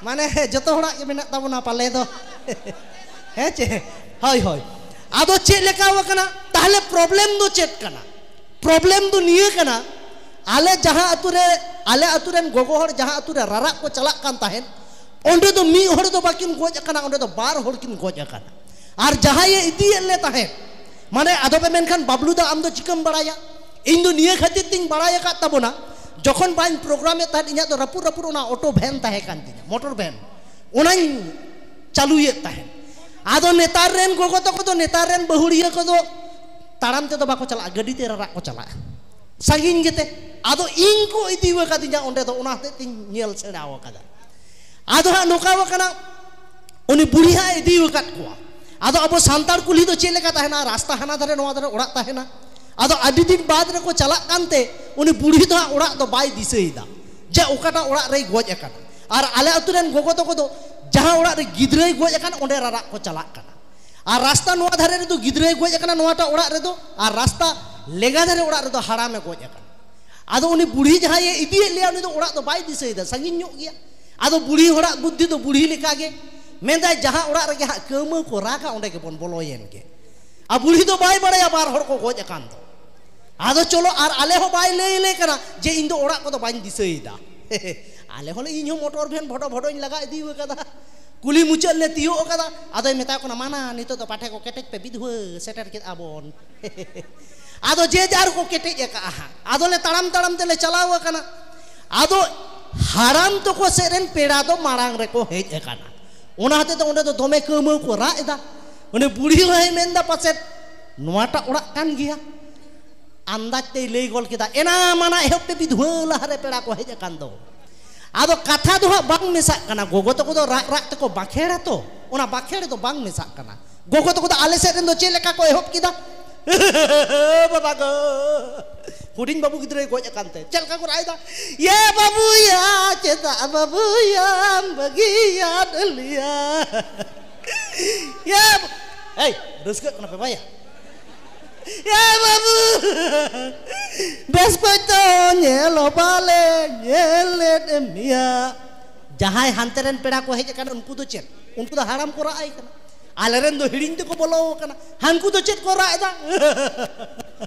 ᱢᱟᱱᱮ ᱡᱚᱛᱚ ᱦᱚᱲᱟᱜ ᱜᱮ ᱢᱮᱱᱟᱜ ᱛᱟᱵᱚᱱᱟ ᱯᱟᱞᱮ ᱫᱚ᱾ ᱦᱮᱸ ᱪᱮ? ᱦᱳᱭ, ᱦᱳᱭ᱾ ᱟᱫᱚ ᱪᱮᱫ ᱞᱮᱠᱟ ᱟᱠᱟᱱᱟ? ᱛᱟᱦᱞᱮ problem ᱫᱚ ᱪᱮᱫ ᱠᱟᱱᱟ? Problem ᱫᱚ ᱱᱤᱭᱟᱹ ᱠᱟᱱᱟ, ᱟᱞᱮ ᱡᱟᱦᱟᱸ ᱟᱛᱳ ᱨᱮ, ᱟᱞᱮ ᱟᱛᱳ ᱨᱮᱱ ᱜᱚᱜᱚ ᱦᱚᱲ ᱡᱟᱦᱟᱸ ᱟᱛᱳ ᱨᱮ ᱨᱟᱨᱟᱜ ᱠᱚ ᱪᱟᱞᱟᱜ ᱠᱟᱱ ᱛᱟᱦᱮᱸᱫ, ᱚᱸᱰᱮ ᱫᱚ ᱢᱤᱫ ᱦᱚᱲ ᱫᱚ ᱵᱟᱹᱠᱤᱱ ᱜᱚᱡ ᱟᱠᱟᱱᱟ, ᱚᱸᱰᱮ ᱫᱚ ᱵᱟᱨ ᱦᱚᱲ ᱠᱤᱱ ᱜᱚᱡ ᱟᱠᱟᱱᱟ᱾ ᱟᱨ ᱡᱟᱦᱟᱸᱭᱮ ᱤᱫᱤᱭᱮᱫ ᱞᱮ ᱛᱟᱦᱮᱸᱫ, ᱢᱟᱱᱮ ᱟᱫᱚ ᱯᱮ ᱢᱮᱱᱠᱷᱟᱱ, "ᱵᱟᱵᱞᱩ ᱫᱟ, ᱟᱢ ᱫᱚ ᱪᱤᱠᱟᱹᱢ ᱵᱟᱲᱟᱭᱟ?" ᱤᱧ ᱫᱚ ᱱᱤᱭᱟᱹ ᱠᱷᱟᱹᱛᱤᱨ ᱛᱤᱧ ᱵᱟᱲᱟᱭ ᱟᱠᱟᱫ ᱛᱟᱵᱚᱱᱟ, ᱡᱚᱠᱷᱚᱱ ᱵᱟᱹᱧ program ᱮᱫ ᱛᱟᱦᱮᱸᱫ, ᱤᱧᱟᱹᱜ ᱫᱚ ᱨᱟᱹᱯᱩᱫ ᱨᱟᱹᱯᱩᱫ ᱚᱱᱟ auto van ᱛᱟᱦᱮᱸ ᱠᱟᱱ ᱛᱤᱧᱟ, motor van, ᱚᱱᱟᱧ ᱪᱟᱹᱞᱩᱭᱮᱫ ᱛᱟᱦᱮᱸᱫ᱾ ᱟᱫᱚ ᱱᱮᱛᱟᱨ ᱨᱮᱱ ᱜᱚᱜᱚ ᱛᱟᱠᱚ ᱫᱚ, ᱱᱮᱛᱟᱨ ᱨᱮᱱ ᱵᱟᱹᱦᱩᱲᱤᱭᱟᱹ ᱠᱚᱫᱚ ᱛᱟᱲᱟᱢ ᱛᱮᱫᱚ ᱵᱟᱠᱚ ᱪᱟᱞᱟᱜᱼᱟ, ᱜᱟᱹᱰᱤ ᱛᱮ ᱨᱟᱨᱟᱜ ᱠᱚ ᱪᱟᱞᱟᱜᱼᱟ, ᱥᱟᱺᱜᱤᱧ ᱜᱮᱛᱮ᱾ ᱟᱫᱚ ᱤᱧ ᱠᱚ ᱤᱫᱤ ᱟᱠᱟᱫᱤᱧᱟ ᱚᱸᱰᱮ ᱫᱚ, ᱚᱱᱟ ᱦᱚᱛᱮᱡ ᱛᱤᱧ ᱧᱮᱞ ᱥᱮᱬᱟ ᱟᱠᱟᱫᱟ᱾ ᱟᱫᱚ ᱦᱟᱸᱜ ᱱᱚᱝᱠᱟ ᱟᱠᱟᱱᱟ, ᱩᱱᱤ ᱵᱩᱲᱦᱤ ᱦᱟᱸᱜ ᱤᱫᱤ ᱟᱠᱟᱫ ᱠᱚᱣᱟ᱾ ᱟᱫᱚ ᱟᱵᱚ ᱥᱟᱱᱛᱟᱲ ᱠᱩᱞᱦᱤ ᱫᱚ ᱪᱮᱫ ᱞᱮᱠᱟ ᱛᱟᱦᱮᱱᱟ? ᱨᱟᱥᱛᱟ ᱦᱟᱱᱟ ᱫᱷᱟᱨᱮ ᱱᱚᱣᱟ ᱫᱷᱟᱨᱮ ᱚᱲᱟᱜ ᱛᱟᱦᱮᱱᱟ᱾ ᱟᱫᱚ ᱟᱹᱰᱤ ᱫᱤᱱ ᱵᱟᱫᱽ ᱨᱮᱠᱚ ᱪᱟᱞᱟᱜ ᱠᱟᱱᱛᱮ ᱩᱱᱤ ᱵᱩᱲᱦᱤ ᱫᱚ ᱦᱟᱸᱜ ᱚᱲᱟᱜ ᱫᱚ ᱵᱟᱭ ᱫᱤᱥᱟᱹᱭᱮᱫᱟ ᱡᱮ ᱚᱠᱟᱴᱟᱜ ᱚᱲᱟᱜ ᱨᱮᱭ ᱜᱚᱡ ᱟᱠᱟᱱᱟ᱾ ᱟᱨ ᱟᱞᱮ ᱟᱹᱛᱩ ᱨᱮᱱ ᱜᱚᱜᱚ ᱛᱟᱠᱚ ᱫᱚ ᱡᱟᱦᱟᱸ ᱚᱲᱟᱜ ᱨᱮ ᱜᱤᱫᱽᱨᱟᱹᱭ ᱜᱚᱡ ᱟᱠᱟᱱ, ᱚᱸᱰᱮ ᱨᱟᱨᱟᱜ ᱠᱚ ᱪᱟᱞᱟᱜ ᱠᱟᱱᱟ᱾ ᱟᱨ ᱨᱟᱥᱛᱟ ᱱᱚᱣᱟ ᱫᱷᱟᱨᱮ ᱨᱮᱫᱚ ᱜᱤᱫᱽᱨᱟᱹᱭ ᱜᱚᱡ ᱟᱠᱟᱱᱟ ᱱᱚᱣᱟᱴᱟᱜ ᱚᱲᱟᱜ ᱨᱮᱫᱚ, ᱟᱨ ᱨᱟᱥᱛᱟ ᱞᱮᱸᱜᱟ ᱫᱷᱟᱨᱮ ᱚᱲᱟᱜ ᱨᱮᱫᱚ ᱦᱟᱲᱟᱢᱮ ᱜᱚᱡ ᱟᱠᱟᱱᱟ᱾ ᱟᱫᱚ ᱩᱱᱤ ᱵᱩᱲᱦᱤ ᱡᱟᱦᱟᱸᱭᱮ ᱤᱫᱤᱭᱮᱫ ᱞᱮᱭᱟ, ᱩᱱᱤ ᱫᱚ ᱚᱲᱟᱜ ᱫᱚ ᱵᱟᱭ ᱫᱤᱥᱟᱹᱭᱮᱫᱟ, ᱥᱟᱺᱜᱤᱧ ᱧᱚᱜ ᱜᱮᱭᱟ᱾ ᱟᱫᱚ ᱵᱩᱲᱦᱤ ᱦᱚᱲᱟᱜ ᱵᱩᱫᱽᱫᱷᱤ ᱫᱚ ᱵᱩᱲᱦᱤ ᱞᱮᱠᱟᱜᱮ ᱢᱮᱱᱫᱟᱭ, ᱡᱟᱦᱟᱸ ᱚᱲᱟᱜ ᱨᱮᱜᱮ ᱦᱟᱸᱜ ᱠᱟᱹᱣᱢᱟᱹᱣ ᱠᱚ ᱨᱟᱜᱟ, ᱚᱸᱰᱮ ᱜᱮᱵᱚᱱ ᱵᱚᱞᱚᱭᱮᱱ ᱜᱮ᱾ ᱟᱨ ᱵᱩᱲᱦᱤ ᱫᱚ ᱵᱟᱭ ᱵᱟᱲᱟᱭᱟ ᱵᱟᱨ ᱦᱚᱲ ᱠᱚ ᱜᱚᱡ ᱟᱠᱟᱱ ᱫᱚ᱾ ᱟᱫᱚ ᱪᱚᱞᱚ, ᱟᱨ ᱟᱞᱮ ᱦᱚᱸ ᱵᱟᱭ ᱞᱟᱹᱭ ᱟᱞᱮ ᱠᱟᱱᱟ ᱡᱮ ᱤᱧ ᱫᱚ ᱚᱲᱟᱜ ᱠᱚᱫᱚ ᱵᱟᱹᱧ ᱫᱤᱥᱟᱹᱭᱮᱫᱟ᱾ ᱟᱞᱮ ᱦᱚᱸᱞᱮ, ᱤᱧ ᱦᱚᱸ motor van ᱵᱷᱚᱰᱚ ᱵᱷᱚᱰᱚᱧ ᱞᱟᱜᱟ ᱤᱫᱤ ᱟᱠᱟᱫᱟ᱾ ᱠᱩᱞᱦᱤ ᱢᱩᱪᱟᱹᱫ ᱞᱮ ᱛᱤᱭᱳᱜ ᱟᱠᱟᱫᱟ᱾ ᱟᱫᱚᱭ ᱢᱮᱛᱟ ᱠᱚ ᱠᱟᱱᱟ, "ᱢᱟᱱᱟ, ᱱᱤᱛᱚᱜ ᱫᱚ ᱯᱟᱴᱷᱮ ᱠᱚ ᱠᱮᱴᱮᱡ ᱯᱮ, ᱵᱤᱫᱷᱩᱣᱟᱹ ᱥᱮᱴᱮᱨ ᱠᱮᱫᱟ ᱵᱚᱱ᱾" ᱟᱫᱚ ᱡᱮ ᱡᱟᱨ ᱠᱚ ᱠᱮᱴᱮᱡ ᱟᱠᱟᱫᱼᱟ ᱦᱟᱸᱜ᱾ ᱟᱫᱚ ᱞᱮ ᱛᱟᱲᱟᱢ ᱛᱟᱲᱟᱢ ᱛᱮᱞᱮ ᱪᱟᱞᱟᱣ ᱟᱠᱟᱱᱟ᱾ ᱟᱫᱚ ᱦᱟᱲᱟᱢ ᱛᱟᱠᱚ ᱥᱮᱫ ᱨᱮᱱ ᱯᱮᱲᱟ ᱫᱚ ᱢᱟᱲᱟᱝ ᱨᱮᱠᱚ ᱦᱮᱡ ᱟᱠᱟᱱᱟ᱾ ᱚᱱᱟ ᱦᱚᱛᱮ ᱛᱮ ᱚᱸᱰᱮ ᱫᱚ ᱫᱚᱢᱮ ᱠᱟᱹᱣᱢᱟᱹᱣ ᱠᱚ ᱨᱟᱜ ᱮᱫᱟ᱾ ᱩᱱᱤ ᱵᱩᱲᱦᱤ ᱦᱚᱸᱭ ᱢᱮᱱᱫᱟ, "ᱯᱟᱪᱮᱫ ᱱᱚᱣᱟᱴᱟᱜ ᱚᱲᱟᱜ ᱠᱟᱱ ᱜᱮᱭᱟ?" ᱟᱱᱫᱟᱡ ᱛᱮᱭ ᱞᱟᱹᱭ ᱜᱚᱫ ᱠᱮᱫᱟ, "ᱮᱱᱟ ᱢᱟᱱᱟ ᱮᱦᱚᱵ ᱯᱮ, ᱵᱤᱫᱷᱩᱣᱟᱹ ᱞᱟᱦᱟᱨᱮ ᱯᱮᱲᱟ ᱠᱚ ᱦᱮᱡ ᱟᱠᱟᱱ ᱫᱚ᱾ ᱟᱫᱚ ᱠᱟᱛᱷᱟ ᱫᱚ ᱦᱟᱸᱜ ᱵᱟᱝ ᱢᱮᱥᱟᱜ ᱠᱟᱱᱟ᱾ ᱜᱚᱜᱚ ᱛᱟᱠᱚ ᱫᱚ ᱨᱟᱜ ᱨᱟᱜ ᱛᱮᱠᱚ ᱵᱟᱸᱠᱷᱮᱲᱟ ᱛᱚ, ᱚᱱᱟ ᱵᱟᱸᱠᱷᱮᱲ ᱫᱚ ᱵᱟᱝ ᱢᱮᱥᱟᱜ ᱠᱟᱱᱟ᱾ ᱜᱚᱜᱚ ᱛᱟᱠᱚ ᱫᱚ ᱟᱞᱮ ᱥᱮᱫ ᱨᱮᱱ ᱫᱚ ᱪᱮᱫ ᱞᱮᱠᱟ ᱠᱚ ᱮᱦᱚᱵ ᱠᱮᱫᱟ? ᱵᱟᱵᱟ ᱜᱚ, ᱦᱩᱰᱤᱧ ᱵᱟᱹᱵᱩ ᱜᱤᱫᱽᱨᱟᱹᱭ ᱜᱚᱡ ᱟᱠᱟᱱ ᱛᱮ ᱪᱮᱫ ᱞᱮᱠᱟ ᱠᱚ ᱨᱟᱜ ᱮᱫᱟ? ᱭᱟ ᱵᱟᱹᱵᱩᱭᱟ, ᱪᱮᱫᱟᱜ ᱵᱟᱹᱵᱩᱭᱟᱢ ᱵᱟᱹᱜᱤᱭᱟᱫ ᱞᱮᱭᱟ? ᱭᱟ ᱵᱟ-, ᱮᱭ, ᱨᱟᱹᱥᱠᱟᱹᱜ ᱠᱟᱱᱟ ᱯᱮ ᱵᱟᱭᱟ? ᱭᱟ ᱵᱟᱹᱵᱩ, ᱵᱮᱥ ᱠᱚᱡ ᱛᱚ ᱧᱮᱞ ᱦᱚᱸ ᱵᱟᱞᱮ ᱧᱮᱞ ᱞᱮᱫ ᱢᱮᱭᱟ᱾ ᱡᱟᱦᱟᱸᱭ ᱦᱟᱱᱛᱮ ᱨᱮᱱ ᱯᱮᱲᱟ ᱠᱚ ᱦᱮᱡ ᱟᱠᱟᱱᱟ, ᱩᱱᱠᱩ ᱫᱚ ᱪᱮᱫ? ᱩᱱᱠᱩ ᱫᱚ ᱦᱟᱲᱟᱢ ᱠᱚ ᱨᱟᱜ ᱟᱭ ᱠᱟᱱᱟ᱾ ᱟᱞᱮ ᱨᱮᱱ ᱫᱚ ᱦᱤᱲᱤᱧ ᱛᱮᱠᱚ ᱵᱚᱞᱚ ᱟᱠᱟᱱᱟ᱾ ᱦᱟᱱᱠᱩ ᱫᱚ ᱪᱮᱫ ᱠᱚ ᱨᱟᱜ ᱮᱫᱟ?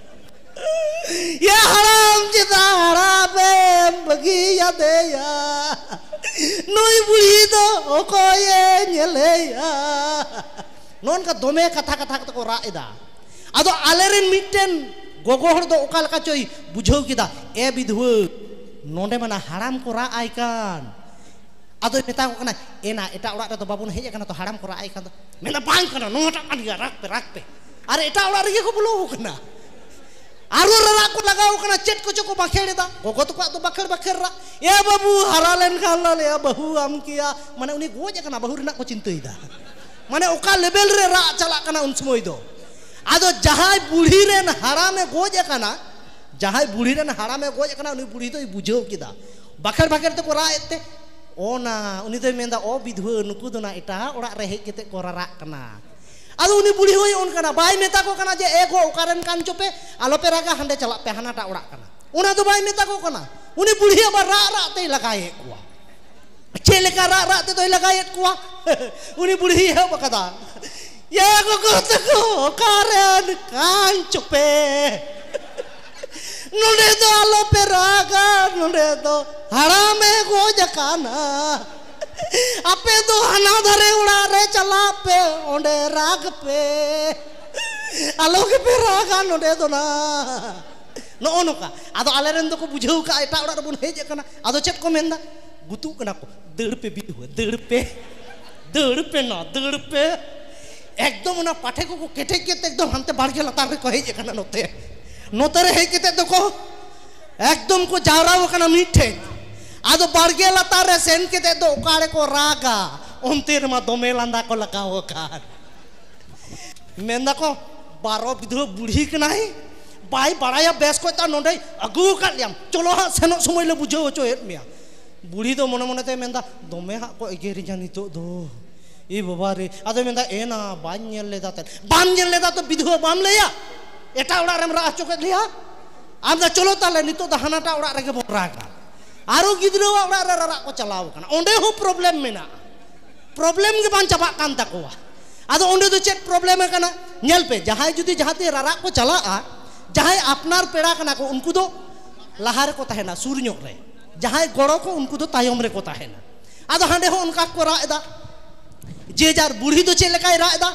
ᱭᱟ ᱦᱟᱲᱟᱢ, ᱪᱮᱫᱟᱜ ᱦᱟᱲᱟᱢᱮᱢ ᱵᱟᱹᱜᱤᱭᱟᱫᱮᱭᱟ? ᱱᱩᱭ ᱵᱩᱲᱦᱤ ᱫᱚ ᱚᱠᱚᱭᱮ ᱧᱮᱞᱮᱭᱟ? ᱱᱚᱜᱼᱚ ᱱᱚᱝᱠᱟ ᱫᱚᱢᱮ ᱠᱟᱛᱷᱟ ᱠᱟᱛᱷᱟ ᱠᱟᱛᱮ ᱠᱚ ᱨᱟᱜ ᱮᱫᱟ᱾ ᱟᱫᱚ ᱟᱞᱮᱨᱮᱱ ᱢᱤᱫᱴᱮᱱ ᱜᱚᱜᱚ ᱦᱚᱲ ᱫᱚ ᱚᱠᱟ ᱞᱮᱠᱟ ᱪᱚᱭ ᱵᱩᱡᱷᱟᱹᱣ ᱠᱮᱫᱟ, "ᱮ ᱵᱤᱫᱷᱩᱣᱟᱹ, ᱱᱚᱰᱮ ᱢᱟ ᱱᱟ ᱦᱟᱲᱟᱢ ᱠᱚ ᱨᱟᱜ ᱟᱭ ᱠᱟᱱ᱾" ᱟᱫᱚᱭ ᱢᱮᱛᱟ ᱠᱚ ᱠᱟᱱᱟ, "ᱮᱱᱟ, ᱮᱴᱟᱜ ᱚᱲᱟᱜ ᱨᱮᱫᱚ ᱵᱟᱵᱚᱱ ᱦᱮᱡ ᱟᱠᱟᱱᱟ ᱛᱚ, ᱦᱟᱲᱟᱢ ᱠᱚ ᱨᱟᱜ ᱟᱭ ᱠᱟᱱ ᱫᱚ?" ᱢᱮᱱᱫᱟ, "ᱵᱟᱝ ᱠᱟᱱᱟ, ᱱᱚᱣᱟᱴᱟᱜ ᱠᱟᱱ ᱜᱮᱭᱟ, ᱨᱟᱜᱽ ᱯᱮ, ᱨᱟᱜᱽ ᱯᱮ᱾" ᱟᱨ ᱮᱴᱟᱜ ᱚᱲᱟᱜ ᱨᱮᱜᱮ ᱠᱚ ᱵᱚᱞᱚ ᱟᱠᱟᱱᱟ᱾ ᱟᱨᱚ ᱨᱟᱨᱟᱜ ᱠᱚ ᱞᱟᱜᱟᱣ ᱠᱟᱱᱟ, ᱪᱮᱫ ᱠᱚᱪᱚ ᱠᱚ ᱵᱟᱠᱷᱮᱲ ᱮᱫᱟ᱾ ᱜᱚᱜᱚ ᱛᱟᱠᱚᱣᱟᱜ ᱫᱚ ᱵᱟᱠᱷᱮᱲ ᱵᱟᱠᱷᱮᱲ ᱨᱟᱜ, "ᱮ ᱵᱟᱹᱵᱩ, ᱦᱟᱨᱟ ᱞᱮᱱᱠᱷᱟᱱ ᱞᱮ ᱵᱟᱹᱦᱩ ᱟᱢ ᱠᱮᱭᱟ᱾" ᱢᱟᱱᱮ ᱩᱱᱤ ᱜᱚᱡ ᱟᱠᱟᱱᱟ, ᱵᱟᱹᱦᱩ ᱨᱮᱱᱟᱜ ᱠᱚ ᱪᱤᱱᱛᱟᱹᱭᱮᱫᱟ᱾ ᱢᱟᱱᱮ ᱚᱠᱟ ᱞᱮᱵᱮᱞ ᱨᱮ ᱨᱟᱜ ᱪᱟᱞᱟᱜ ᱠᱟᱱᱟ ᱩᱱ ᱥᱚᱢᱚᱭ ᱫᱚ᱾ ᱟᱫᱚ ᱡᱟᱦᱟᱸᱭ ᱵᱩᱲᱦᱤ ᱨᱮᱱ ᱦᱟᱲᱟᱢᱮ ᱜᱚᱡ ᱟᱠᱟᱱᱟ, ᱡᱟᱦᱟᱸᱭ ᱵᱩᱲᱦᱤ ᱨᱮᱱ ᱦᱟᱲᱟᱢᱮ ᱜᱚᱡ ᱟᱠᱟᱱᱟ, ᱩᱱᱤ ᱵᱩᱲᱦᱤ ᱫᱚᱭ ᱵᱩᱡᱷᱟᱹᱣ ᱠᱮᱫᱟ᱾ ᱵᱟᱠᱷᱮᱲ ᱵᱟᱠᱷᱮᱲ ᱛᱮᱠᱚ ᱨᱟᱜ ᱮᱫ ᱛᱮ, ᱚᱱᱟ ᱩᱱᱤ ᱫᱚᱭ ᱢᱮᱱᱫᱟ, "ᱚ ᱵᱤᱫᱷᱩᱣᱟᱹ, ᱱᱩᱠᱩ ᱫᱚ ᱱᱟ ᱮᱴᱟᱜ ᱚᱲᱟᱜ ᱨᱮ ᱦᱮᱡ ᱠᱟᱛᱮ ᱠᱚ ᱨᱟᱨᱟᱜ ᱠᱟᱱᱟ᱾" ᱟᱫᱚ ᱩᱱᱤ ᱵᱩᱲᱦᱤ ᱦᱚᱸᱭ ᱚᱱᱠᱟᱱᱟ, ᱵᱟᱭ ᱢᱮᱛᱟ ᱠᱚ ᱠᱟᱱᱟ ᱡᱮ, "ᱮ ᱜᱚ, ᱚᱠᱟᱨᱮᱱ ᱠᱟᱱ ᱪᱚᱯᱮ, ᱟᱞᱚᱯᱮ ᱨᱟᱜᱟ, ᱦᱟᱸᱰᱮ ᱪᱟᱞᱟᱜ ᱯᱮ, ᱦᱟᱱᱟᱴᱟᱜ ᱚᱲᱟᱜ ᱠᱟᱱᱟ᱾" ᱚᱱᱟ ᱫᱚ ᱵᱟᱭ ᱢᱮᱛᱟ ᱠᱚ ᱠᱟᱱᱟ᱾ ᱩᱱᱤ ᱵᱩᱲᱦᱤ ᱟᱵᱟᱨ ᱨᱟᱜ ᱨᱟᱜ ᱛᱮᱭ ᱞᱟᱜᱟᱭᱮᱫ ᱠᱚᱣᱟ᱾ ᱪᱮᱫ ᱞᱮᱠᱟ ᱨᱟᱜ ᱨᱟᱜ ᱛᱮᱫᱚᱭ ᱞᱟᱜᱟᱭᱮᱫ ᱠᱚᱣᱟ? ᱩᱱᱤ ᱵᱩᱲᱦᱤ ᱮᱦᱚᱵ ᱟᱠᱟᱫᱟ, "ᱭᱟ ᱜᱚᱜᱚ ᱛᱟᱠᱚ, ᱚᱠᱟᱨᱮᱱ ᱠᱟᱱ ᱪᱚᱯᱮ? ᱱᱚᱰᱮ ᱫᱚ ᱟᱞᱚᱯᱮ ᱨᱟᱜᱟ, ᱱᱚᱰᱮ ᱫᱚ ᱦᱟᱲᱟᱢᱮ ᱜᱚᱡ ᱟᱠᱟᱱᱟ᱾ ᱟᱯᱮ ᱫᱚ ᱦᱟᱱᱟ ᱫᱷᱟᱨᱮ ᱚᱲᱟᱜ ᱨᱮ ᱪᱟᱞᱟᱜ ᱯᱮ, ᱚᱸᱰᱮ ᱨᱟᱜᱽ ᱯᱮ, ᱟᱞᱚ ᱜᱮᱯᱮ ᱨᱟᱜᱟ ᱱᱚᱰᱮ ᱫᱚ ᱱᱟ᱾" ᱱᱚᱜᱼᱚ ᱱᱚᱝᱠᱟ᱾ ᱟᱫᱚ ᱟᱞᱮᱨᱮᱱ ᱫᱚᱠᱚ ᱵᱩᱡᱷᱟᱹᱣ ᱠᱟᱜᱼᱟ, ᱮᱴᱟᱜ ᱚᱲᱟᱜ ᱨᱮᱵᱚᱱ ᱦᱮᱡ ᱟᱠᱟᱱᱟ᱾ ᱟᱫᱚ ᱪᱮᱫ ᱠᱚ ᱢᱮᱱᱫᱟ? ᱜᱩᱛᱩᱜ ᱠᱟᱱᱟ ᱠᱚ, "ᱫᱟᱹᱲ ᱯᱮ ᱵᱤᱫᱷᱩᱣᱟᱹ, ᱫᱟᱹᱲ ᱯᱮ, ᱫᱟᱹᱲ ᱯᱮ ᱱᱟ, ᱫᱟᱹᱲ ᱯᱮ᱾" ᱮᱠᱫᱚᱢ ᱚᱱᱟ ᱯᱟᱴᱷᱮ ᱠᱚᱠᱚ ᱠᱮᱴᱮᱡ ᱠᱮᱫ ᱛᱮ ᱮᱠᱫᱚᱢ ᱦᱟᱱᱛᱮ ᱵᱟᱲᱜᱮ ᱞᱟᱛᱟᱨ ᱨᱮᱠᱚ ᱦᱮᱡ ᱟᱠᱟᱱᱟ᱾ ᱱᱚᱛᱮ, ᱱᱚᱛᱮ ᱨᱮ ᱦᱮᱡ ᱠᱟᱛᱮ ᱫᱚᱠᱚ ᱮᱠᱫᱚᱢ ᱠᱚ ᱡᱟᱣᱨᱟ ᱟᱠᱟᱱᱟ ᱢᱤᱫ ᱴᱷᱮᱡ᱾ ᱟᱫᱚ ᱵᱟᱲᱜᱮ ᱞᱟᱛᱟᱨ ᱨᱮ ᱥᱮᱱ ᱠᱟᱛᱮ ᱫᱚ ᱚᱠᱟ ᱨᱮᱠᱚ ᱨᱟᱜᱟ, ᱚᱱᱛᱮ ᱨᱮᱢᱟ ᱫᱚᱢᱮ ᱞᱟᱸᱫᱟ ᱠᱚ ᱞᱟᱜᱟᱣ ᱟᱠᱟᱫ᱾ ᱢᱮᱱᱫᱟᱠᱚ, "ᱵᱟᱨᱚ ᱵᱤᱫᱷᱣᱟᱹ ᱵᱩᱲᱦᱤ ᱠᱟᱱᱟᱭ, ᱵᱟᱭ ᱵᱟᱲᱟᱭᱟ ᱵᱮᱥ ᱠᱚᱡ, ᱛᱟ ᱱᱚᱸᱰᱮᱭ ᱟᱹᱜᱩ ᱟᱠᱟᱫ ᱞᱮᱭᱟᱢ, ᱪᱚᱞᱚ ᱦᱟᱸᱜ ᱥᱮᱱᱚᱜ ᱥᱚᱢᱚᱭ ᱞᱮ ᱵᱩᱡᱷᱟᱹᱣ ᱦᱚᱪᱚᱭᱮᱫ ᱢᱮᱭᱟ᱾" ᱵᱩᱲᱦᱤ ᱫᱚ ᱢᱚᱱᱮ ᱢᱚᱱᱮ ᱛᱮ ᱢᱮᱱᱫᱟ, "ᱫᱚᱢᱮ ᱦᱟᱸᱜ ᱠᱚ ᱮᱜᱮᱨᱤᱧᱟ ᱱᱤᱛᱚᱜ ᱫᱚ, ᱮ ᱵᱟᱵᱟ ᱨᱮ᱾" ᱟᱫᱚᱭ ᱢᱮᱱᱫᱟ, "ᱮᱱᱟ ᱵᱟᱹᱧ ᱧᱮᱞ ᱞᱮᱫᱟ ᱛᱮ᱾" ᱵᱟᱢ ᱧᱮᱞ ᱞᱮᱫᱟ ᱛᱚ ᱵᱤᱫᱷᱣᱟᱹ ᱵᱟᱢ ᱞᱟᱹᱭᱟ? ᱮᱴᱟᱜ ᱚᱲᱟᱜ ᱨᱮᱢ ᱨᱟᱜ ᱦᱚᱪᱚ ᱠᱮᱫ ᱞᱮᱭᱟ᱾ ᱟᱢ ᱫᱚ ᱪᱚᱞᱚ ᱛᱟᱦᱞᱮ ᱱᱤᱛᱚᱜ ᱫᱚ ᱦᱟᱱᱟᱴᱟᱜ ᱚᱲᱟᱜ ᱨᱮᱜᱮ ᱵᱚᱱ ᱨᱟᱜᱟ᱾ ᱟᱨᱚ ᱜᱤᱫᱽᱨᱟᱹᱣᱟᱜ ᱚᱲᱟᱜ ᱨᱮ ᱨᱟᱨᱟᱜ ᱠᱚ ᱪᱟᱞᱟᱣ ᱟᱠᱟᱱᱟ, ᱚᱸᱰᱮ ᱦᱚᱸ ᱯᱨᱚᱵᱞᱮᱢ ᱢᱮᱱᱟᱜᱼᱟ᱾ ᱯᱨᱚᱵᱞᱮᱢ ᱜᱮ ᱵᱟᱝ ᱪᱟᱵᱟᱜ ᱠᱟᱱ ᱛᱟᱠᱚᱣᱟ᱾ ᱟᱫᱚ ᱚᱸᱰᱮ ᱫᱚ ᱪᱮᱫ ᱯᱨᱚᱵᱞᱮᱢ ᱟᱠᱟᱱᱟ? ᱧᱮᱞ ᱯᱮ, ᱡᱟᱦᱟᱸᱭ ᱡᱩᱫᱤ ᱡᱟᱦᱟᱸ ᱛᱮ ᱨᱟᱨᱟᱜ ᱠᱚ ᱪᱟᱞᱟᱜᱼᱟ, ᱡᱟᱦᱟᱸᱭ ᱟᱯᱱᱟᱨ ᱯᱮᱲᱟ ᱠᱟᱱᱟ ᱠᱚ, ᱩᱱᱠᱩ ᱫᱚ ᱞᱟᱦᱟ ᱨᱮᱠᱚ ᱛᱟᱦᱮᱱᱟ, ᱥᱩᱨ ᱧᱚᱜ ᱨᱮ᱾ ᱡᱟᱦᱟᱸᱭ ᱜᱚᱲᱚ ᱠᱚ, ᱩᱱᱠᱩ ᱫᱚ ᱛᱟᱭᱚᱢ ᱨᱮᱠᱚ ᱛᱟᱦᱮᱱᱟ᱾ ᱟᱫᱚ ᱦᱟᱸᱰᱮ ᱦᱚᱸ ᱚᱱᱠᱟ ᱠᱚ ᱨᱟᱜ ᱮᱫᱟ, ᱡᱮ ᱡᱟᱨ᱾ ᱵᱩᱲᱦᱤ ᱫᱚ ᱪᱮᱫ ᱞᱮᱠᱟᱭ ᱨᱟᱜ ᱮᱫᱟ?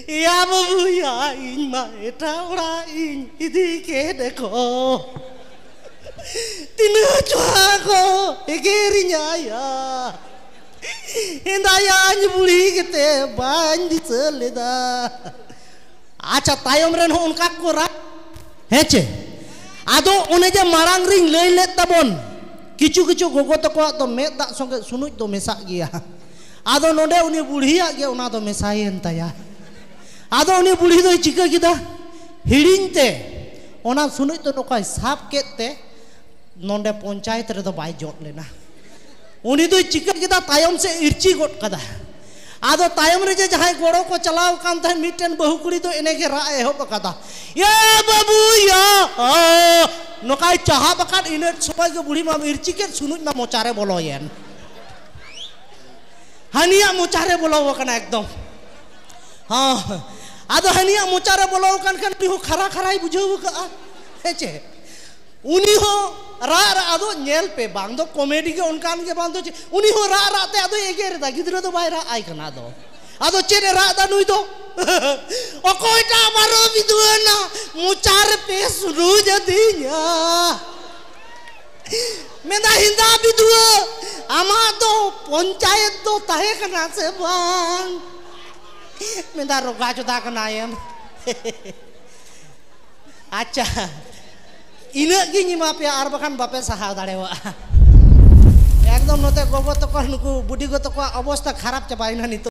"ᱮᱭᱟ ᱵᱟᱹᱵᱩᱭᱟ, ᱤᱧ ᱢᱟ ᱮᱴᱟᱜ ᱚᱲᱟᱜ ᱤᱧ ᱤᱫᱤ ᱠᱮᱫ ᱠᱚ, ᱛᱤᱱᱟᱹᱜ ᱪᱚᱦᱟ ᱠᱚ ᱮᱜᱮᱨᱤᱧᱟ ᱭᱟ, ᱦᱮᱸᱫᱟᱭᱟᱧ ᱵᱩᱲᱦᱤ ᱜᱮᱛᱮ ᱵᱟᱹᱧ ᱫᱤᱥᱟᱹ ᱞᱮᱫᱟ᱾" ᱟᱪᱪᱷᱟ, ᱛᱟᱭᱚᱢ ᱨᱮᱱ ᱦᱚᱸ ᱚᱱᱠᱟ ᱠᱚ ᱨᱟᱜ, ᱦᱮᱸ ᱪᱮ? ᱟᱫᱚ ᱚᱱᱮ ᱡᱮ ᱢᱟᱲᱟᱝ ᱨᱤᱧ ᱞᱟᱹᱭ ᱞᱮᱫ ᱛᱟᱵᱚᱱ, ᱠᱤᱪᱷᱩ ᱠᱤᱪᱷᱩ ᱜᱚᱜᱚ ᱛᱟᱠᱚᱣᱟᱜ ᱫᱚ ᱢᱮᱫ ᱫᱟᱜ ᱥᱚᱸᱜᱮ ᱥᱩᱱᱩᱡ ᱫᱚ ᱢᱮᱥᱟᱜ ᱜᱮᱭᱟ᱾ ᱟᱫᱚ ᱱᱚᱰᱮ ᱩᱱᱤ ᱵᱩᱲᱦᱤᱭᱟᱜ ᱜᱮ ᱚᱱᱟ ᱫᱚ ᱢᱮᱥᱟᱭᱮᱱ ᱛᱟᱭᱟ᱾ ᱟᱫᱚ ᱩᱱᱤ ᱵᱩᱲᱦᱤ ᱫᱚᱭ ᱪᱤᱠᱟᱹ ᱠᱮᱫᱟ? ᱦᱤᱲᱤᱧ ᱛᱮ ᱚᱱᱟ ᱥᱩᱱᱩᱡ ᱫᱚ ᱱᱚᱝᱠᱟᱭ ᱥᱟᱵ ᱠᱮᱫ ᱛᱮ ᱱᱚᱰᱮ ᱯᱚᱧᱪᱟᱭᱮᱛ ᱨᱮᱫᱚ ᱵᱟᱭ ᱡᱚᱫ ᱞᱮᱱᱟ᱾ ᱩᱱᱤ ᱫᱚᱭ ᱪᱤᱠᱟᱹ ᱠᱮᱫᱟ? ᱛᱟᱭᱚᱢ ᱥᱮᱫ ᱤᱨᱪᱤ ᱜᱚᱫ ᱠᱟᱫᱟ᱾ ᱟᱫᱚ ᱛᱟᱭᱚᱢ ᱨᱮ ᱡᱮ ᱡᱟᱦᱟᱸᱭ ᱜᱚᱲᱚ ᱠᱚ ᱪᱟᱞᱟᱣ ᱠᱟᱱ ᱛᱟᱦᱮᱸᱫ, ᱢᱤᱫᱴᱮᱱ ᱵᱟᱹᱦᱩ ᱠᱩᱲᱤ ᱫᱚ ᱮᱱᱮ ᱜᱮ ᱨᱟᱜ ᱮ ᱮᱦᱚᱵ ᱟᱠᱟᱫᱟ, "ᱭᱟ ᱵᱟᱹᱵᱩ ᱭᱟ!" ᱱᱚᱝᱠᱟᱭ ᱪᱟᱦᱟᱵ ᱟᱠᱟᱫ᱾ ᱤᱱᱟᱹ ᱥᱚᱢᱚᱭ ᱜᱮ ᱵᱩᱲᱦᱤ ᱢᱟ ᱤᱨᱪᱤ ᱠᱮᱫ, ᱥᱩᱱᱩᱡ ᱢᱟ ᱢᱚᱪᱟᱨᱮ ᱵᱚᱞᱚᱭᱮᱱ, ᱦᱟᱹᱱᱤᱭᱟᱜ ᱢᱚᱪᱟᱨᱮ ᱵᱚᱞᱚ ᱟᱠᱟᱱᱟ ᱮᱠᱫᱚᱢ᱾ ᱦᱚᱸ, ᱟᱫᱚ ᱦᱟᱹᱱᱤᱭᱟᱜ ᱢᱚᱪᱟᱨᱮ ᱵᱚᱞᱚ ᱟᱠᱟᱱ ᱠᱷᱟᱱ ᱩᱱᱤ ᱦᱚᱸ ᱠᱷᱟᱨᱟ ᱠᱷᱟᱨᱟᱭ ᱵᱩᱡᱷᱟᱹᱣ ᱟᱠᱟᱫᱼᱟ, ᱦᱮᱸ ᱪᱮ? ᱩᱱᱤ ᱦᱚᱸ ᱨᱟᱜ ᱨᱟᱜ, ᱟᱫᱚ ᱧᱮᱞ ᱯᱮ, ᱵᱟᱝ ᱫᱚ ᱠᱚᱢᱮᱰᱤ ᱜᱮ ᱚᱱᱠᱟᱱ ᱜᱮ, ᱵᱟᱝ ᱫᱚ ᱪᱮᱫ, ᱩᱱᱤ ᱦᱚᱸ ᱨᱟᱜ ᱨᱟᱜ ᱛᱮ ᱟᱫᱚᱭ ᱮᱜᱮᱨ ᱮᱫᱟ, ᱜᱤᱫᱽᱨᱟᱹ ᱫᱚ ᱵᱟᱭ ᱨᱟᱜ ᱟᱭ ᱠᱟᱱᱟ᱾ ᱟᱫᱚ, ᱟᱫᱚ ᱪᱮᱫ ᱮ ᱨᱟᱜ ᱮᱫᱟ ᱱᱩᱭ ᱫᱚ? "ᱚᱠᱚᱭᱴᱟᱜ ᱵᱟᱨᱚ ᱵᱤᱫᱩᱣᱟᱹ ᱱᱟ ᱢᱚᱪᱟ ᱨᱮᱯᱮ ᱥᱩᱱᱩᱡ ᱟᱹᱫᱤᱧᱟ?" ᱢᱮᱱᱫᱟ, "ᱦᱮᱸᱫᱟ ᱵᱤᱫᱩᱣᱟᱹ, ᱟᱢᱟᱜ ᱫᱚ ᱯᱚᱧᱪᱟᱭᱮᱛ ᱫᱚ ᱛᱟᱦᱮᱸ ᱠᱟᱱᱟ ᱥᱮ ᱵᱟᱝ?" ᱢᱮᱱᱫᱟ, "ᱨᱚᱜᱟ ᱪᱚᱫᱟ ᱠᱟᱱᱟᱭᱮᱢ᱾" ᱟᱪᱪᱷᱟ, ᱤᱱᱟᱹᱜ ᱜᱤᱧ ᱮᱢᱟ ᱯᱮᱭᱟ, ᱟᱨ ᱵᱟᱠᱷᱟᱱ ᱵᱟᱯᱮ ᱥᱟᱦᱟᱣ ᱫᱟᱲᱮᱭᱟᱜᱼᱟ᱾ ᱮᱠᱫᱚᱢ ᱱᱚᱛᱮ ᱜᱚᱜᱚ ᱛᱟᱠᱚ, ᱱᱩᱠᱩ ᱵᱩᱰᱤ ᱜᱚ ᱛᱟᱠᱚᱣᱟᱜ ᱚᱵᱚᱥᱛᱟ ᱠᱷᱟᱨᱟᱯ ᱪᱟᱵᱟᱭᱮᱱᱟ ᱱᱤᱛᱚᱜ᱾